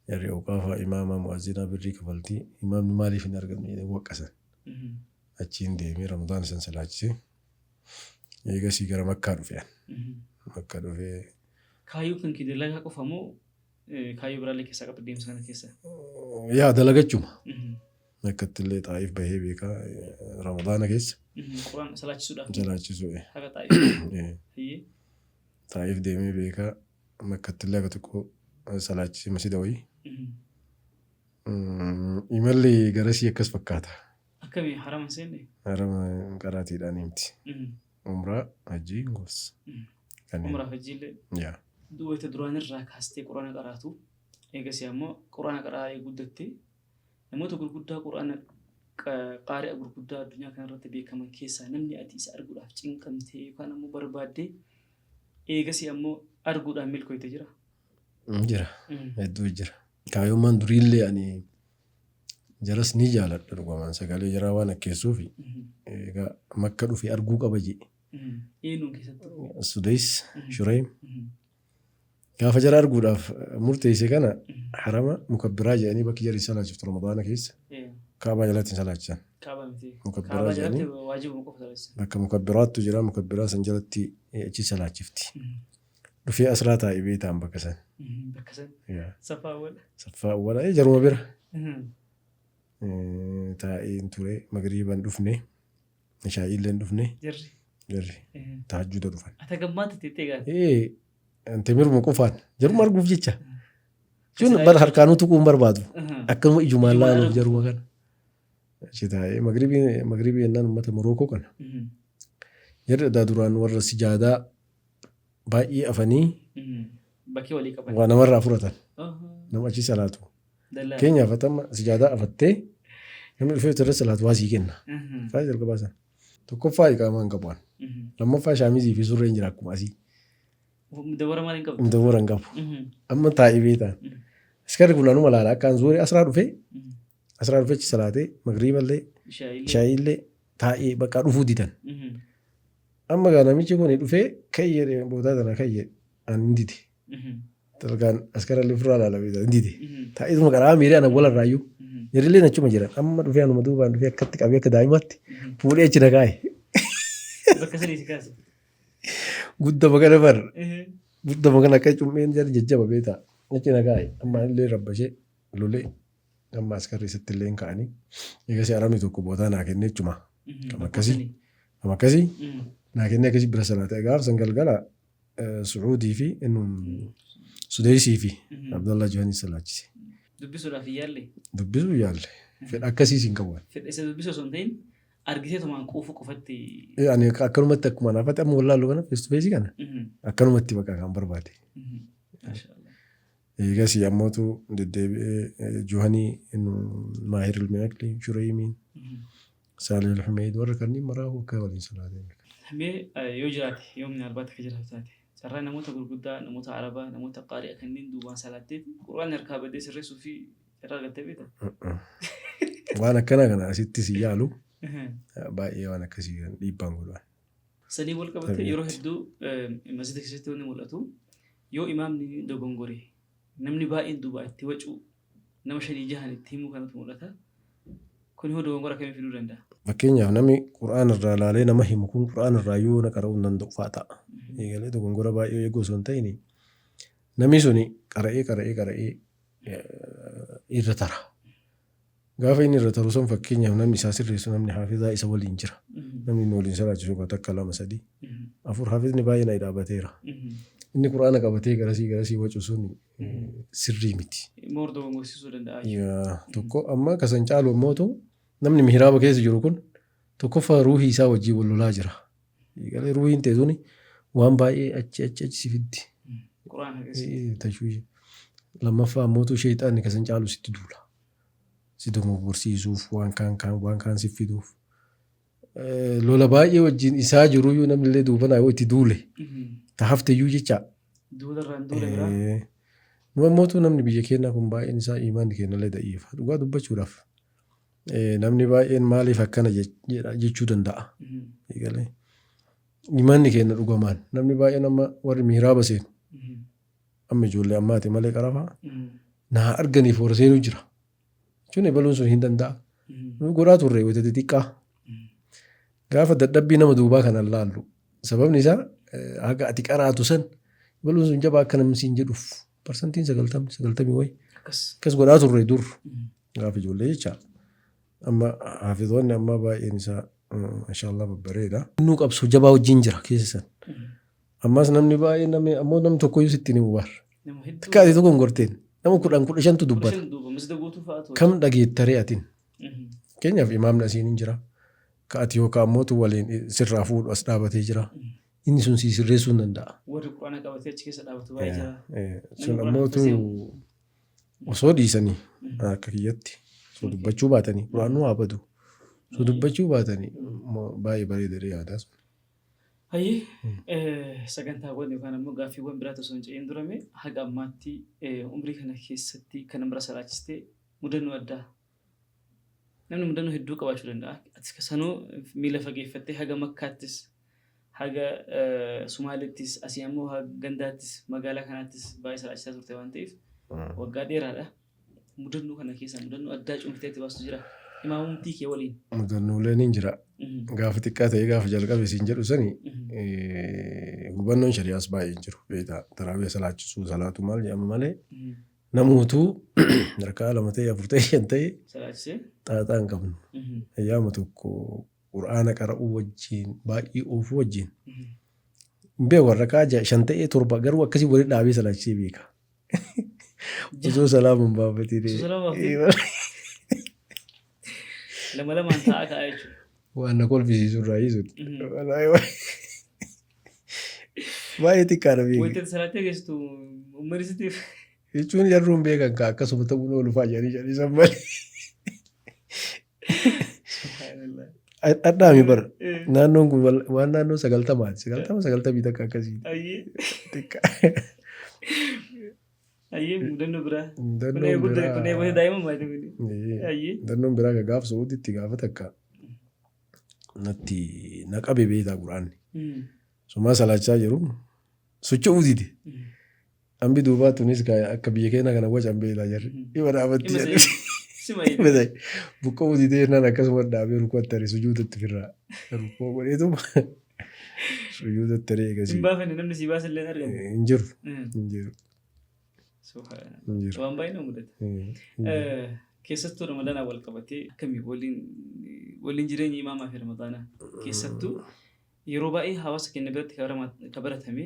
Jarri uqaafaa imaama mu'azzinaa birrii kafaltii imaamni maaliif hin argamne jedhee waqqasan. Achiin deemee Ramadaan isan salaachisee eegasii gara Makkaa dhufe an. Makka dhufee.
Kaayyoo kan kee dalagaa qofa moo kaayyoo biraallee keessaa qabda deemsa kana keessa?
Yaa dalagachuma. Makkatti illee xaa'iif bahee beekaa Ramadaana keessa.
Quraan salaachisuudhaaf.
Salaachisuu.
Haga xaa'iif.
Xaa'iif deemee beekaa Makkatti illee akka xiqqoo Salaachise masjida wayii. Imalli garasii akkas fakkaata.
Akkamii harama hin seenne?
Harama qaraatiidhaan himti. Umraa, hajjii, goos. Kanneen.
Umraaf hajjiillee.
Yaa.
Wayita duraanirraa kaastee quraana qaraatu eegasii ammoo quraana qara'aa guddatte namoota gurguddaa quraana qaari'a gurguddaa addunyaa kanarratti beekaman keessaa namni ati isa arguudhaaf cinqamtee yookaan ammoo barbaaddee eegasii ammoo arguudhaan milkooyte jira?
Jira. Hedduu jira. Kaayyoommaan duriillee ani jaras ni jaaladha dhugamaan sagalee jaraa waan akkeessuufi. Egaa makka dhufe arguu qaba jee.
Eenyuun keessattuu?
Sudeys, Shureym. Gaafa jara arguudhaaf murteesse kana harama mukabbiraa jedhanii bakki jarri salaachiftu Ramadaana keessa Kaabaa jalatti hin salaachisan.
Kaabaa miti.
Mukabbiraa
Kaabaa jalatti
jedhanii
waajibuma qofa salaachisan.
bakka mukabbiraattu jira mukabbiraa san jalatti achi salaachifti. Dhufee asraa taa'e beektaan bakka san.
Bakka san.
Yaa.
Safaa awwala.
Saffaa awwala jaruma bira taa'een ture magriiban dhufne ishaa'iillee hin dhufne
Jarri.
jarri tahajjuda dhufan.
Ata gammaatti teettee gaate.
Temiruma qofaan jaruma arguuf jecha. Jechuun bar harkaanuu tuquu hin barbaadu. Akkanuma ijumaan laaluuf jaruma kana. Achi taa'ee magribii magribii jennaan uummata Morookoo kana. Jarri adaa duraan warra sijaadaa baay'ee afanii
Bakkee walii qaban.
waa namarraa fudhatan. Nama achi salaatu.
Dallaa.
Keenyaaf atama sijaadaa afattee namni dhufee irra salaatu waa sii kenna. Faayidaa jalqabaa sana. Tokkoffaa iqaamaa hin qabu. Lammaffaa shaamizii fi surreen jira akkuma asii.
Mudawwara maal hin qabdu?
Mudawwara hin qabu. Amma taa'ee beektaan. Askarri kun anuma laala akka an zuurii asraa dhufee asraa dhufee achi salaatee magriiballee shaayiillee taa'ee bakka dhufuu didan. Amma gaa namichi kun dhufee ka'ii jedhee boodaa tana ka'ii jedhe an hin dide. Dalgaan askarallee ofirraa laala beektaa hin dide. Taa'eetuma karaa miiree ana walarraayyuu. Jarrilleen achuma jiran amma dhufee anuma duubaan dhufee akkatti qabee akka daa'imaatti fuudhee achi na kaa'e.
Bakka sanii si kaase.
Guddama kana bar guddama kana akka cummeen jara jajjaba beektaa achi na kaa'e amma illee rabbashee lolee amma askarri isatti illee hin ka'anii eegasii aramni tokko bootaa naa kennee jechuma. Kam akkasii kam akkasii naa kennee akkasii bira salaate gaaf san galgala Su'uudii fi Sudeysii fi Abdallaa Johanii salaachise.
Dubbisuudhaaf hin yaalle?
Dubbisuu hin yaalle. Fedha akkasiis hin qabu.
Fedha isa dubbisuu osoo hin ta'in argitee tumaan quufuu qofatti.
Ani akkanumatti akkuma naafatti amma wallaallu kana face to face kana akkanumatti bakka kan barbaade. Eegasii ammootu deddeebi'ee Johanii Maahir Ilmiaqli Shureymiin Saalih Al-Humeyd warra kanneen maraa akka waliin salaatee beeka.
Mee yoo jiraate yoo minaalbaat akka jiraatu taate carraa namoota gurguddaa namoota Arabaa namoota qaari'a kanneen duubaan salaatteeti Qur'aanni harkaa badee sirreessuu fi carraa argattee beektaa?
Waan akkanaa kana asitti si yaalu baay'ee waan akkasii kan dhiibbaan godhan.
Sanii wal qabatee yeroo hedduu masjida keessatti wanni mul'atu yoo imaamni dogongore namni baay'een duubaa itti wacuu nama shanii jahan itti himuu kanatu mul'ata. Kun hoo dogongora akkamii fiduu danda'a?
Fakkeenyaaf namni Qur'aana irraa laalee nama himu kun Qur'aana irraa yoo na qara'uu hin danda'u fa'a ta'a. Eegalee dogongora baay'ee eeguu osoo hin ta'in namni suni qara'ee qara'ee qara'ee irra tara. Gaafa inni irra taru san fakkeenyaaf namni isaa sirreessu namni haafizaa isa waliin jira. Namni inni waliin salaachisu kan takka lama sadii afur haafizni baay'ee na dhaabateera. Inni Qur'aana qabatee garasii garasii wacu sun sirrii miti.
Moor dogongorsiisuu danda'a.
Yaa, Tokko amma kasan caalu ammootu namni mihiraaba keessa jiru kun tokkoffaa ruuhii isaa wajjin wal lolaa jira. Galee ruuhiin ta'e suni waan baay'ee achi achi achi si fiddi.
Quraana keessatti.
Tashwiisha. Lammaffaa ammootu sheexaanni kasan caalu sitti duula. Si dogongorsiisuuf waan kaan kaan waan kaan si fiduuf. Lola baay'ee wajjin isaa jiruyyuu namni illee duubanaa yoo itti duule ta hafteyyuu jecha.
Duula irraan duula biraa.
Nu ammootu namni biyya keenyaa kun baay'een isaa imaanni keenyallee da'iifa. Dhugaa dubbachuudhaaf namni baay'een maaliif akkana jechuu danda'a. Eegalee imaanni keenya dhugamaan namni baay'een amma warri mihiraaba seenu amma ijoollee ammaati malee qarafaa naa arganiif warra seenuu jira. Jechuun ebaluun sun hin danda'a. Nu godhaa turre wayita xixiqqaa. Gaafa dadhabbii nama duubaa kana laallu. Sababni isaa haga ati qaraatu san ebaluun sun jabaa akka namni siin jedhuuf parsantiin sagaltamni sagaltamii wayi. Akkas godhaa turre dur gaafa ijoollee jecha. Amma haafizoonni ammaa baay'een isaa mashallah babbareeda. Innuu qabsoo jabaa wajjin jira keessa san. Ammas namni baay'een namni ammoo namni tokkoyyuu sitti hin himu bar.
Nama hedduu.
Xiqqaa ati dogongorteen nama 10 15tu dubbata.
15 duuba masjida guutuu fa'aatu.
Kam dhageettaree atin? Fakkeenyaaf imaamni asiin hin jira. Ka ati yookaan ammootu waliin sirraa fuudhu as dhaabatee jira. Inni sun sii sirreessuu hin danda'a.
Warri Qur'aana qabatee achi keessa dhaabatu baay'ee jira.
Sun
Namni Qur'aana
ammootu
haffazee
osoo dhiisanii akka kiyyatti osoo dubbachuu baatanii Qur'aanuu haa badu. Osoo dubbachuu baatanii baay'ee bareeda jedhee yaada.
Hayyee, sagantaawwan yookaan ammoo gaaffiiwwan biraatti osoo hin ce'in durame haga ammaatti umrii kana keessatti kan nama bira salaachistee mudannoo addaa. Namni mudannoo hedduu qabaachuu danda'a. Atis sanuu miila fageeffattee haga Makkaattis, haga Sumaaleettis, asii ammoo haga gandaattis, magaalaa kanaattis baay'ee salaachisaa turte waan ta'eef waggaa dheeraadha. Mudannoo kana keessaa mudannoo addaa cuunfitee itti baastu jira? Imaamumtii kee waliin.
Mudannooleen hin jira. Gaafa xiqqaa ta'ee gaafa jalqabe siin jedhu sani hubannoon shari'aas baay'ee hin jiru. Beektaa taraawiya salaachisuu salaatu maal jedhama malee namootuu rakaa 2 ta'e 4 ta'e 5 ta'e
Salaachisee.
xaaxaa hin qabnu. Ayyaama tokko Qur'aana qara'uu wajjin baay'ee oofuu wajjin hin beeku rakaa 6 5 ta'ee 7 garuu akkasii walitti dhaabee salaachisee beeka. Osoo salaama hin baafatiin.
Osoo salaama hin Lama lamaan taa'aa ka'a jechuudha.
Waan na kolfisiisu irraa hiisu. Baay'ee xiqqaadha beeki.
Wayita salaattee geessitu uummanni sitti
Jechuun jarruun beekan kaa akkasuma ta'uun oolu fa'aa jedhanii jedhisan malee.
Subhaanallah.
Dhadhaami bar. Naannoon kun waan naannoo 90ti. 90 91 akkasii.
Ayyee.
Xiqqaa.
Ayyee, mudannoo biraa. Kun
Mudannoon
eeguu
biraa.
kun eeguu daa'imummaa kun. Ayyee.
Mudannoon biraa ka gaaf Su'uuditti gaafa takka natti na qabe beektaa Qur'aanni. Sumaa salaachaa jiru socho'uu dide. Ambi duubaa tunis kaa akka biyya keenya kana wacan beektaa jarri. Ima dhaabatti
Ima
jedhe.
Sima
Ima ta'e. Buqqa'uu didee jennaan akkasuma dhaabee rukuutti ari sujuudatti firraa. Rukuu godheetuma sujuudatti ari
Hin
eegasii.
baafanne, namni si baasa illee hin argamu.
Hin jiru. Hin jiru.
Subhaanallah.
Hin jiru.
Waan baay'ee nama mudata.
Hin jiru.
Keessattuu Ramadaanaa wal qabatee akkamii waliin jireenya imaamaa fi Ramadaanaa keessattuu yeroo baay'ee hawaasa keenya biratti ka baratame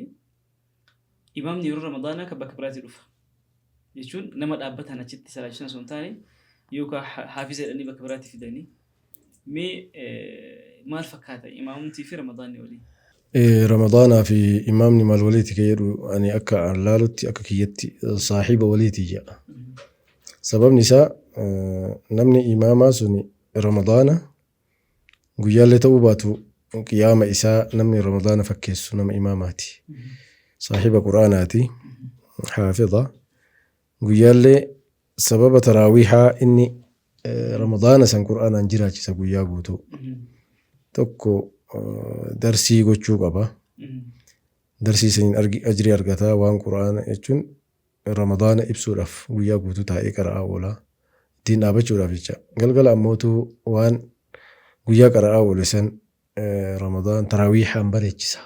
imaamni yeroo Ramadaanaa kan bakka biraatii dhufa. Jechuun nama dhaabbataan achitti salaachisan osoo hin taane yookaan haafiza jedhanii bakka biraatii fidanii. Mee maal fakkaata imaamumtii fi Ramadaanni waliin?
Ramadaanaa fi imaamni maal waliiti ka jedhu ani akka an laalutti akka kiyyatti saahiba waliiti jedha. Sababni isaa namni imaamaa suni Ramadaana Guyyaallee ta'uu baatu qiyaama isaa namni Ramadaana fakkeessu nama imaamaati. Saahiba Qur'aanaati. Haafiza. Guyyaallee sababa taraawiihaa inni Ramadaana san Qur'aanaan jiraachisa guyyaa guutuu. Tokko darsii gochuu qaba. Darsii saniin ajrii argata waan Qur'aana jechuun Ramadaana ibsuudhaaf guyyaa guutuu taa'ee qara'aa oola. Ittiin dhaabachuudhaaf jecha. Galgala ammootu waan guyyaa qara'aa oole san Ramadaan taraawiihaan bareechisa.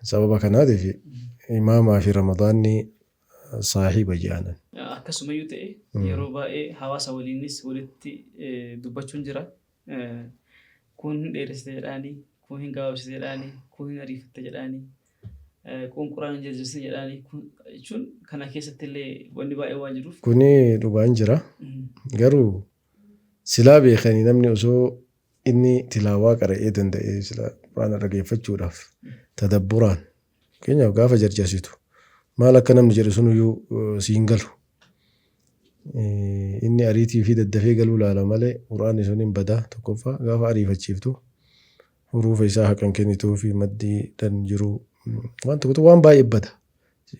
Sababa kanaatiif imaamaa fi Ramadaanni saahiba jedhanan.
Akkasumayyuu ta'e yeroo baay'ee hawaasa waliinis walitti dubbachuun jira. Kun hin dheeressite jedhaanii, kun hin gabaabsite jedhaanii, kun hin ariifatte jedhaanii, kun quraan hin jarjarsin jedhaanii jechuun kana keessatti illee wanni baay'ee waan jiruuf.
Kuni dhugaan jira. Garuu silaa beekanii namni osoo inni tilaawaa qara'ee danda'ee sila quraana dhageeffachuudhaaf tadabburaan fakkeenyaaf gaafa jarjarsitu maal akka namni jedhu sunuyyuu si hin galu. Inni ariitii fi daddafee galuu laala malee quraanni sun hin badaa tokkoffaa gaafa ariifachiiftu huruufa isaa haqan kennituufi maddiidhan jiru waan tokko tokko waan baay'ee bada.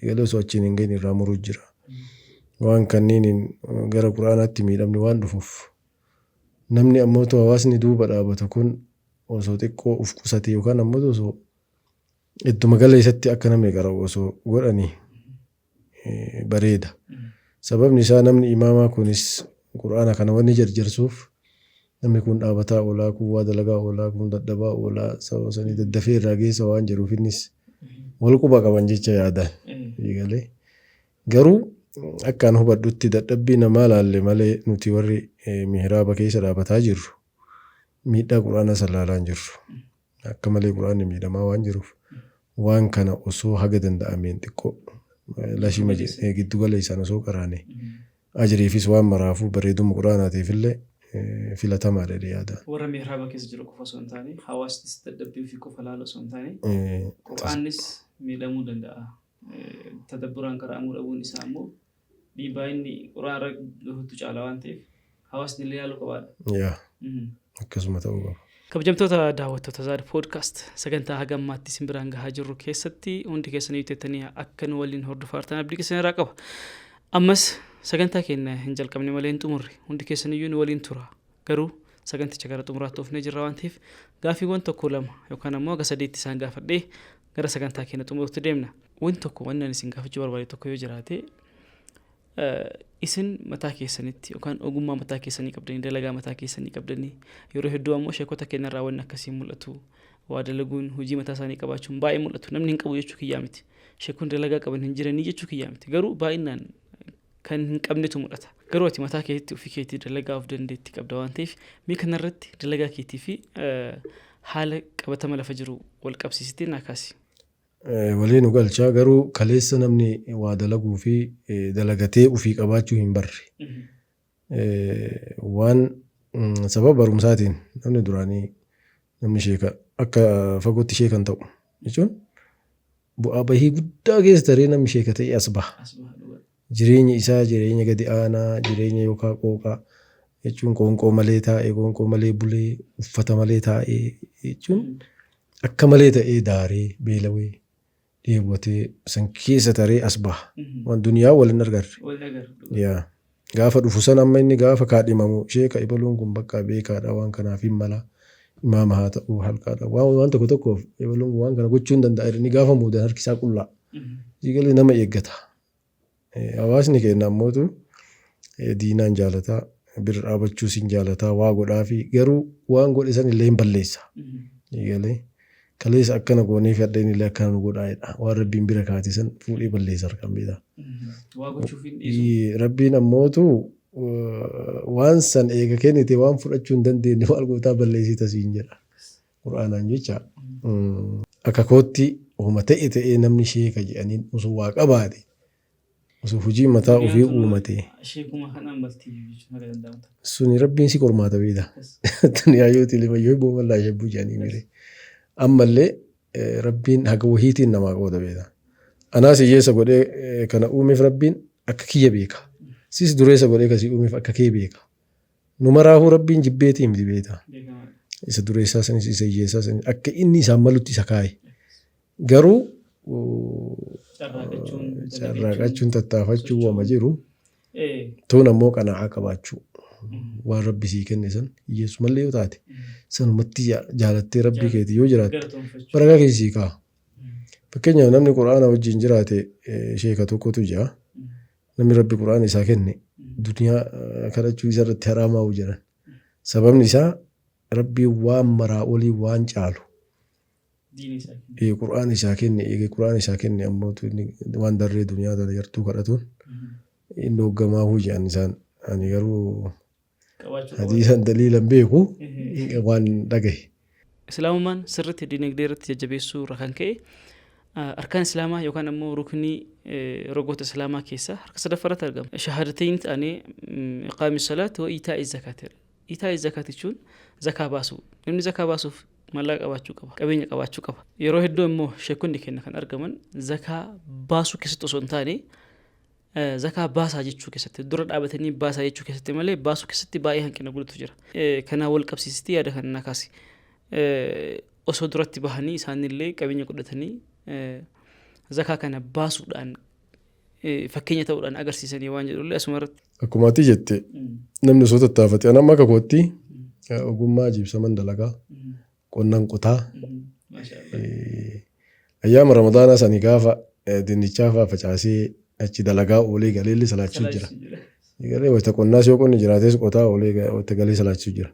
Galee osoo achiin hin gahin irraa muruu jira. Waan kanniiniin gara quraanaatti miidhamni waan dhufuuf namni ammoo hawaasni duuba dhaabatu kun osoo xiqqoo uf qusate yookaan ammoo osoo ittuma gala isatti akka namni qara'u osoo godhanii bareeda. Sababni isaa namni imaamaa kunis qur'aana kana wanni jarjarsuuf namni kun dhaabataa oolaa, kun waa dalagaa oolaa, kun dadhabaa oolaa, sababa sanii daddafee irraa geessa waan jedhuuf innis wal quba qaban jecha yaadaan. Galee. Garuu akkaan hubadhutti dadhabbii namaa laalle malee nuti warri mihraaba keessa dhaabataa jirru miidhaa qur'aana san laalaa hin jirru. Akka malee qur'aanni miidhamaa waan jiruuf Waan kana osoo haga danda'ameen xiqqoo lashima
Giddu
giddu galeessaan osoo qaraane ajriifis waan maraafuu bareeduma quraanaatiif illee filatamaadha jedhee yaada.
Warra mihraaba keessa jiru qofa osoo hin taane, hawaasnis dadhabbii ofii qofa laalu osoo hin taane, Qur'aannis miidhamuu danda'a. Tadabburaan qara'amuu dhabuun isaa ammoo dhiibbaa inni Qur'aana irra gahutu caala waan ta'eef hawaasni illee yaaluu qabaadha.
Yaa akkasuma ta'uu qaba.
Kabajamtoota daawwattoota Zaad Podcast sagantaa haga ammaatti isin biraan gahaa jirru keessatti hundi keessan teettanii akka nu waliin hordofaa jirtan abdii keessan irraa qaba. Ammas sagantaa keenya hin jalqabne malee hin xumurre, hundi keessan iyyuu nu waliin tura. Garuu saganticha gara xumuraatti oofnee jirra waan ta'eef gaafiiwwan tokko lama yookaan ammoo haga sadiitti isaan gaafadhee gara sagantaa keenya xumuruutti deemna. Wanti tokko wanni ani isin gaafachuu barbaade tokko yoo jiraate, isin mataa keessanitti yookaan ogummaa mataa keessanii qabdanii, dalagaa mataa keessanii qabdanii, yeroo hedduu ammoo sheekota keenya irraa wanni akkasii mul'atu, waa dalaguun, hojii mataa isaanii qabaachuun baay'ee mul'atu. Namni hin qabu jechuu kiyyaa miti, sheekonni dalagaa qaban hin jiranii jechuu kiyyaa miti, garuu baay'inaan kan hin qabnetu mul'ata. Garuu ati mataa keetti ofii keetii dalagaa of dandeetti qabda waan ta'eef, mee kanarratti dalagaa keetii fi haala qabatama lafa jiru wal qabsiisitee naa kaasi.
Walii nu galcha, garuu kaleessa namni waa dalaguu fi dalagatee ofii qabaachuu hin barre. Waan sababa barumsaatiin namni duraanii namni sheeka akka fagootti sheekan ta'u jechuun bu'aa bahii guddaa keessa taree namni sheeka ta'e as baha. Jireenyi isaa jireenya gadi aanaa, jireenya yookaan qooqaa jechuun qoonqoo malee taa'ee, qoonqoo malee bulee, uffata malee taa'ee jechuun akka malee ta'ee daaree beelawee dheebotee san keessa taree as baha. Waan duniyaa wal hin agarre. Yaa. Gaafa dhufu san amma inni gaafa kaadhimamu sheeka ibaluun kun bakka beekaadha, waan kanaaf hin mala, imaama haa ta'u, halqaadha, waan tokko tokkoof ibaluun kun waan kana gochuu hin danda'a jedhanii gaafa muudan harki isaa qullaa. Siigalee nama eeggata. Hawaasni keenya ammootu diinaan jaalataa, bira dhaabachuus hin jaalataa, waa godhaa fi garuu waan godhe san illee hin balleessa. Siigalee kaleessa akkana goonee fi hadheen illee akkana nu godhaa jedha. Waan Rabbiin bira kaate san fuudhee balleessa harkaan beektaa.
Waa gochuuf hin dhiisu.
Rabbiin ammootu waan san eega kennite waan fudhachuu hin dandeenye maal gootaa balleessita siin jedha. Qur'aanaan jecha. Akka kootti homa ta'e ta'ee namni sheeka jedhaniin osoo waa qabaate, osoo hojii mataa ofii uumate.
Sheekuma kanaan baltii jechuun haga danda'amu ta'a.
Suni Rabbiin si qormaata beekta. Duniyaa yoo tilima yoo hibboo mallaa shabbuu jedhanii mire. Ammallee Rabbiin haga wahiitiin namaa qooda beekta. Anaas hiyyeessa godhee kana uumeef Rabbiin akka kiyya beeka. Sis dureessa godhee kasii uumeef akka kee beeka. Nu maraahuu Rabbiin jibbeetii miti beekta. Isa dureessaa sanis isa hiyyeessaa sanis akka inni isaan malutti isa kaaye. Garuu carraaqachuun, tattaafachuun wama jiru. Tuun ammoo qanaa'aa qabaachuu. Waan Rabbi sii kenne san hiyyeessumallee yoo taate sanumatti jaalattee Rabbii keetii yoo jiraatte barakaa keessa sii kaa'a. Fakkeenyaaf namni Qur'aana wajjin jiraate sheeka tokkotu jira. Namni Rabbi Qur'aana isaa kenne duniyaa kadhachuu isa irratti haraamaa'u jedhan. Sababni isaa Rabbiin waan maraa olii waan caalu Qur'aana isaa kenne, eegee Qur'aana isaa kenne ammoo waan darree duniyaa tana yartuu kadhatuun inni hooggamaahuu jedhan isaan. Ani garuu hadiisan daliilan beeku, waan dhagahe.
Islaamummaan sirriitti dinagdee irratti jajjabeessuu irraa kan ka'e arkaan Islaamaa yookaan ammoo ruknii rogoota Islaamaa keessaa harka sadaffaa irratti argama. Shahaadateyn ta'anii iqaami salaat wa iitaa'i zakaat jedha. Iitaa'i zakaat jechuun zakaa baasuu. Namni zakaa baasuuf maallaqa qabaachuu qaba. Qabeenya qabaachuu qaba. Yeroo hedduu immoo sheekonni keenya kan argaman zakaa baasuu keessatti osoo hin taane zakaa baasaa jechuu keessatti, dura dhaabatanii baasaa jechuu keessatti malee baasuu keessatti baay'ee hanqina guddatu jira. Kanaa wal qabsiisitti yaada kana na kaasi. Osoo duratti bahanii isaanillee qabeenya godhatanii zakaa kana baasuudhaan fakkeenya ta'uudhaan agarsiisanii waan jedhullee asuma irratti.
Akkuma ati jette namni osoo tattaafate, ani amma akka kootti ogummaa jiibsaman dalagaa, qonnan qotaa. Ayyaama Ramadaanaa sanii gaafa dinnichaa fa'aa facaasee achi dalagaa oolee galeellee salaachisuu jira. Galee wayita qonnaas yoo qonni jiraates qotaa oolee wayita galee salaachisuu jira.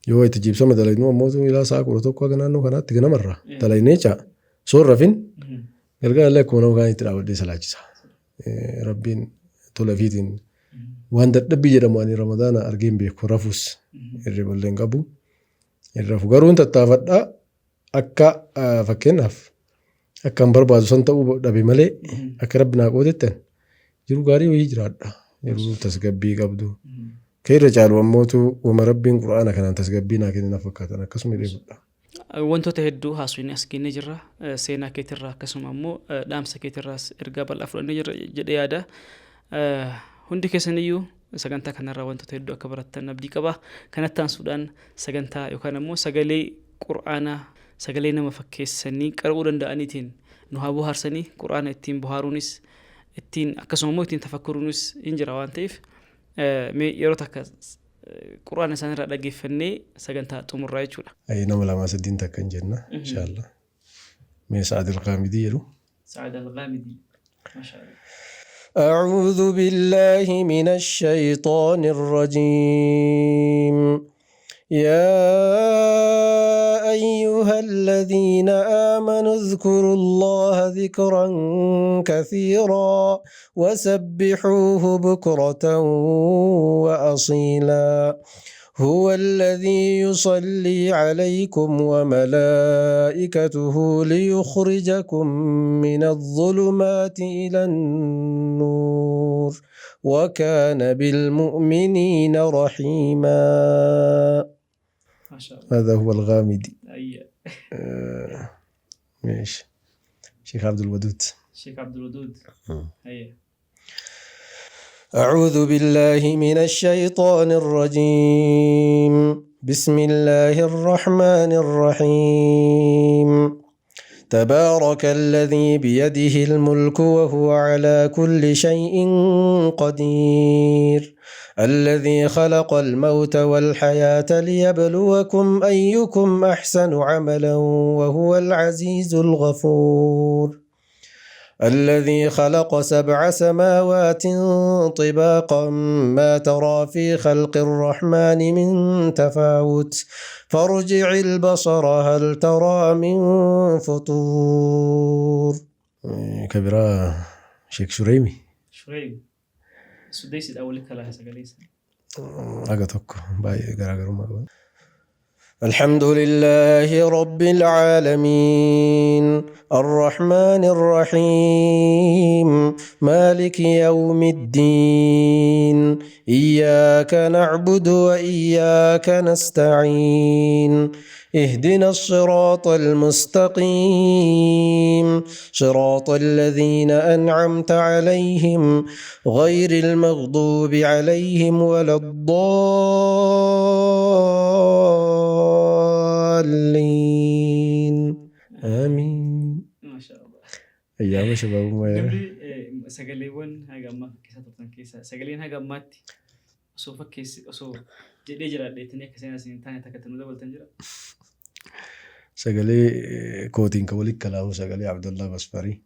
Yoo wayita jiibsama dalagnuu ammoo ilaa sa'a 11 haga naannoo kanaatti ganamarraa dalagnee caa osoo hin rafin galgala akkuma nama kaanitti dhaabadhee salaachisa. Rabbiin tola ofiitiin waan dadhabbii jedhamu ani Ramadaana argee hin beeku, rafus hirriballee hin qabu. Hin rafu, garuu hin tattaafadha. Akka fakkeenyaaf Akkan barbaadu san ta'uu dhabe malee akka rabbi naa qoodettan jiruu gaarii wayii jiraadha. Yeroo tasgabbii qabdu. Ka irra caalu ammootu wama rabbiin qura'aana kanaan tasgabbii naa kenne na fakkaatan akkasuma jedhee fudha.
Wantoota hedduu haasofnee as geenyee jirra. Seenaa keetirraa akkasuma ammoo dhaamsa keetirraas ergaa bal'aa fudhannee jirra jedhee yaada. Hundi keessaniyyuu sagantaa kanarraa wantoota hedduu akka barattan abdii qaba. Kanatti aansuudhaan sagantaa yookaan ammoo sagalee qur'aanaa sagalee nama fakkeessanii qara'uu danda'aniitiin nu haa bohaarsanii qur'aana ittiin bohaaruunis ittiin akkasuma immoo ittiin tafakkuruunis hin jira waan ta'eef mee yeroo takka qur'aana isaanirraa dhaggeeffannee sagantaa xumurraa jechuudha.
Ayi nama lamaa sadiin takka hin jenna inshaallah. Mee Sa'ad al-Ghaamidii jedhu.
Sa'ad al-Ghaamidii. Maashaa Allah.
أعوذ بالله من الشيطان الرجيم يا أيها الذين آمنوا اذكروا الله ذكرا كثيرا وسبحوه بكرة وأصيلا هو الذي يصلي عليكم وملائكته ليخرجكم من الظلمات إلى النور وكان بالمؤمنين رحيما.
ما شاء الله.
هذا هو الغامدي.
أي.
ماشي شيخ عبد الودود.
الشيخ عبد الودود. أي.
أعوذ بالله من الشيطان الرجيم بسم الله الرحمن الرحيم تبارك الذي بيده الملك وهو على كل شيء قدير الذي خلق الموت والحياة ليبلوكم أيكم أحسن عملا وهو العزيز الغفور الذي خلق 7 سماوات طباقا ما ترى في خلق الرحمن من تفاوت فارجع البصر هل ترى من فطور. كبيرة شيخ شريمي.
شريم سديس الأول كلا سجليس.
أجتك باي جرا. الحمد لله رب العالمين الرحمن الرحيم مالك يوم الدين إياك نعبد وإياك نستعين اهدنا الصراط المستقيم صراط الذين أنعمت عليهم غير المغضوب عليهم ولا الضالين آمين.
ما شاء الله.
أيام شباب ما
Namni sagaleewwan haga ammaa fakkeessaa turtan keessaa sagaleen haga ammaatti osoo fakkeessi osoo jedhee jiraadheettanii akka seenaa isin hin taane takka itti nu dabaltan jira.
Sagalee kootiin kan walitti kalaamu sagalee Abdullah Basfarii.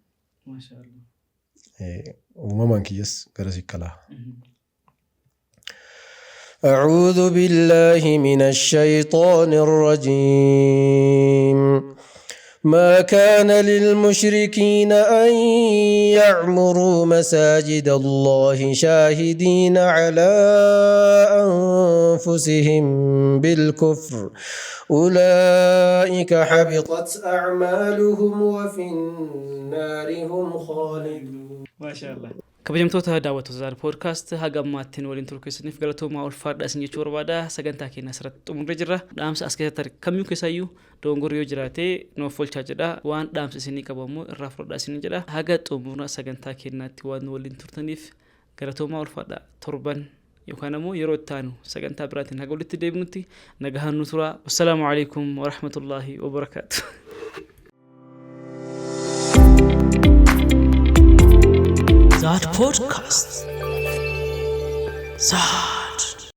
Maashaa Allah.
Uumamaan kiyyas gara si kalaa. أعوذ بالله من الشيطان الرجيم ما كان للمشركين أن يعمروا مساجد الله شاهدين على أنفسهم بالكفر أولئك حبطت أعمالهم وفي النار هم خالدون.
ما شاء الله. Kabajamtoota daawwattoota Zaad Podcast haga ammaattiin waliin turuu keessaniif galatoomaa ulfaadha isin jechuu barbaada. Sagantaa keenya asirratti xumurree jirra. Dhaamsa as keessatti kamiyyuu keessaayyuu dogongorri yoo jiraate nuuf oolchaa jedha. Waan dhaamsa isinii qabu ammoo irraa fudhadhaa isinii jedha. Haga xumura sagantaa keenyaatti waan waliin turtaniif galatoomaa ulfaadha. Torban yookaan ammoo yeroo itti aanu sagantaa biraatiin haga walitti deebinutti nagahaan nu turaa. Wassalaamu alaikum warahmatullaahi wabarakaatu.
Zaad Podcast. Zaad.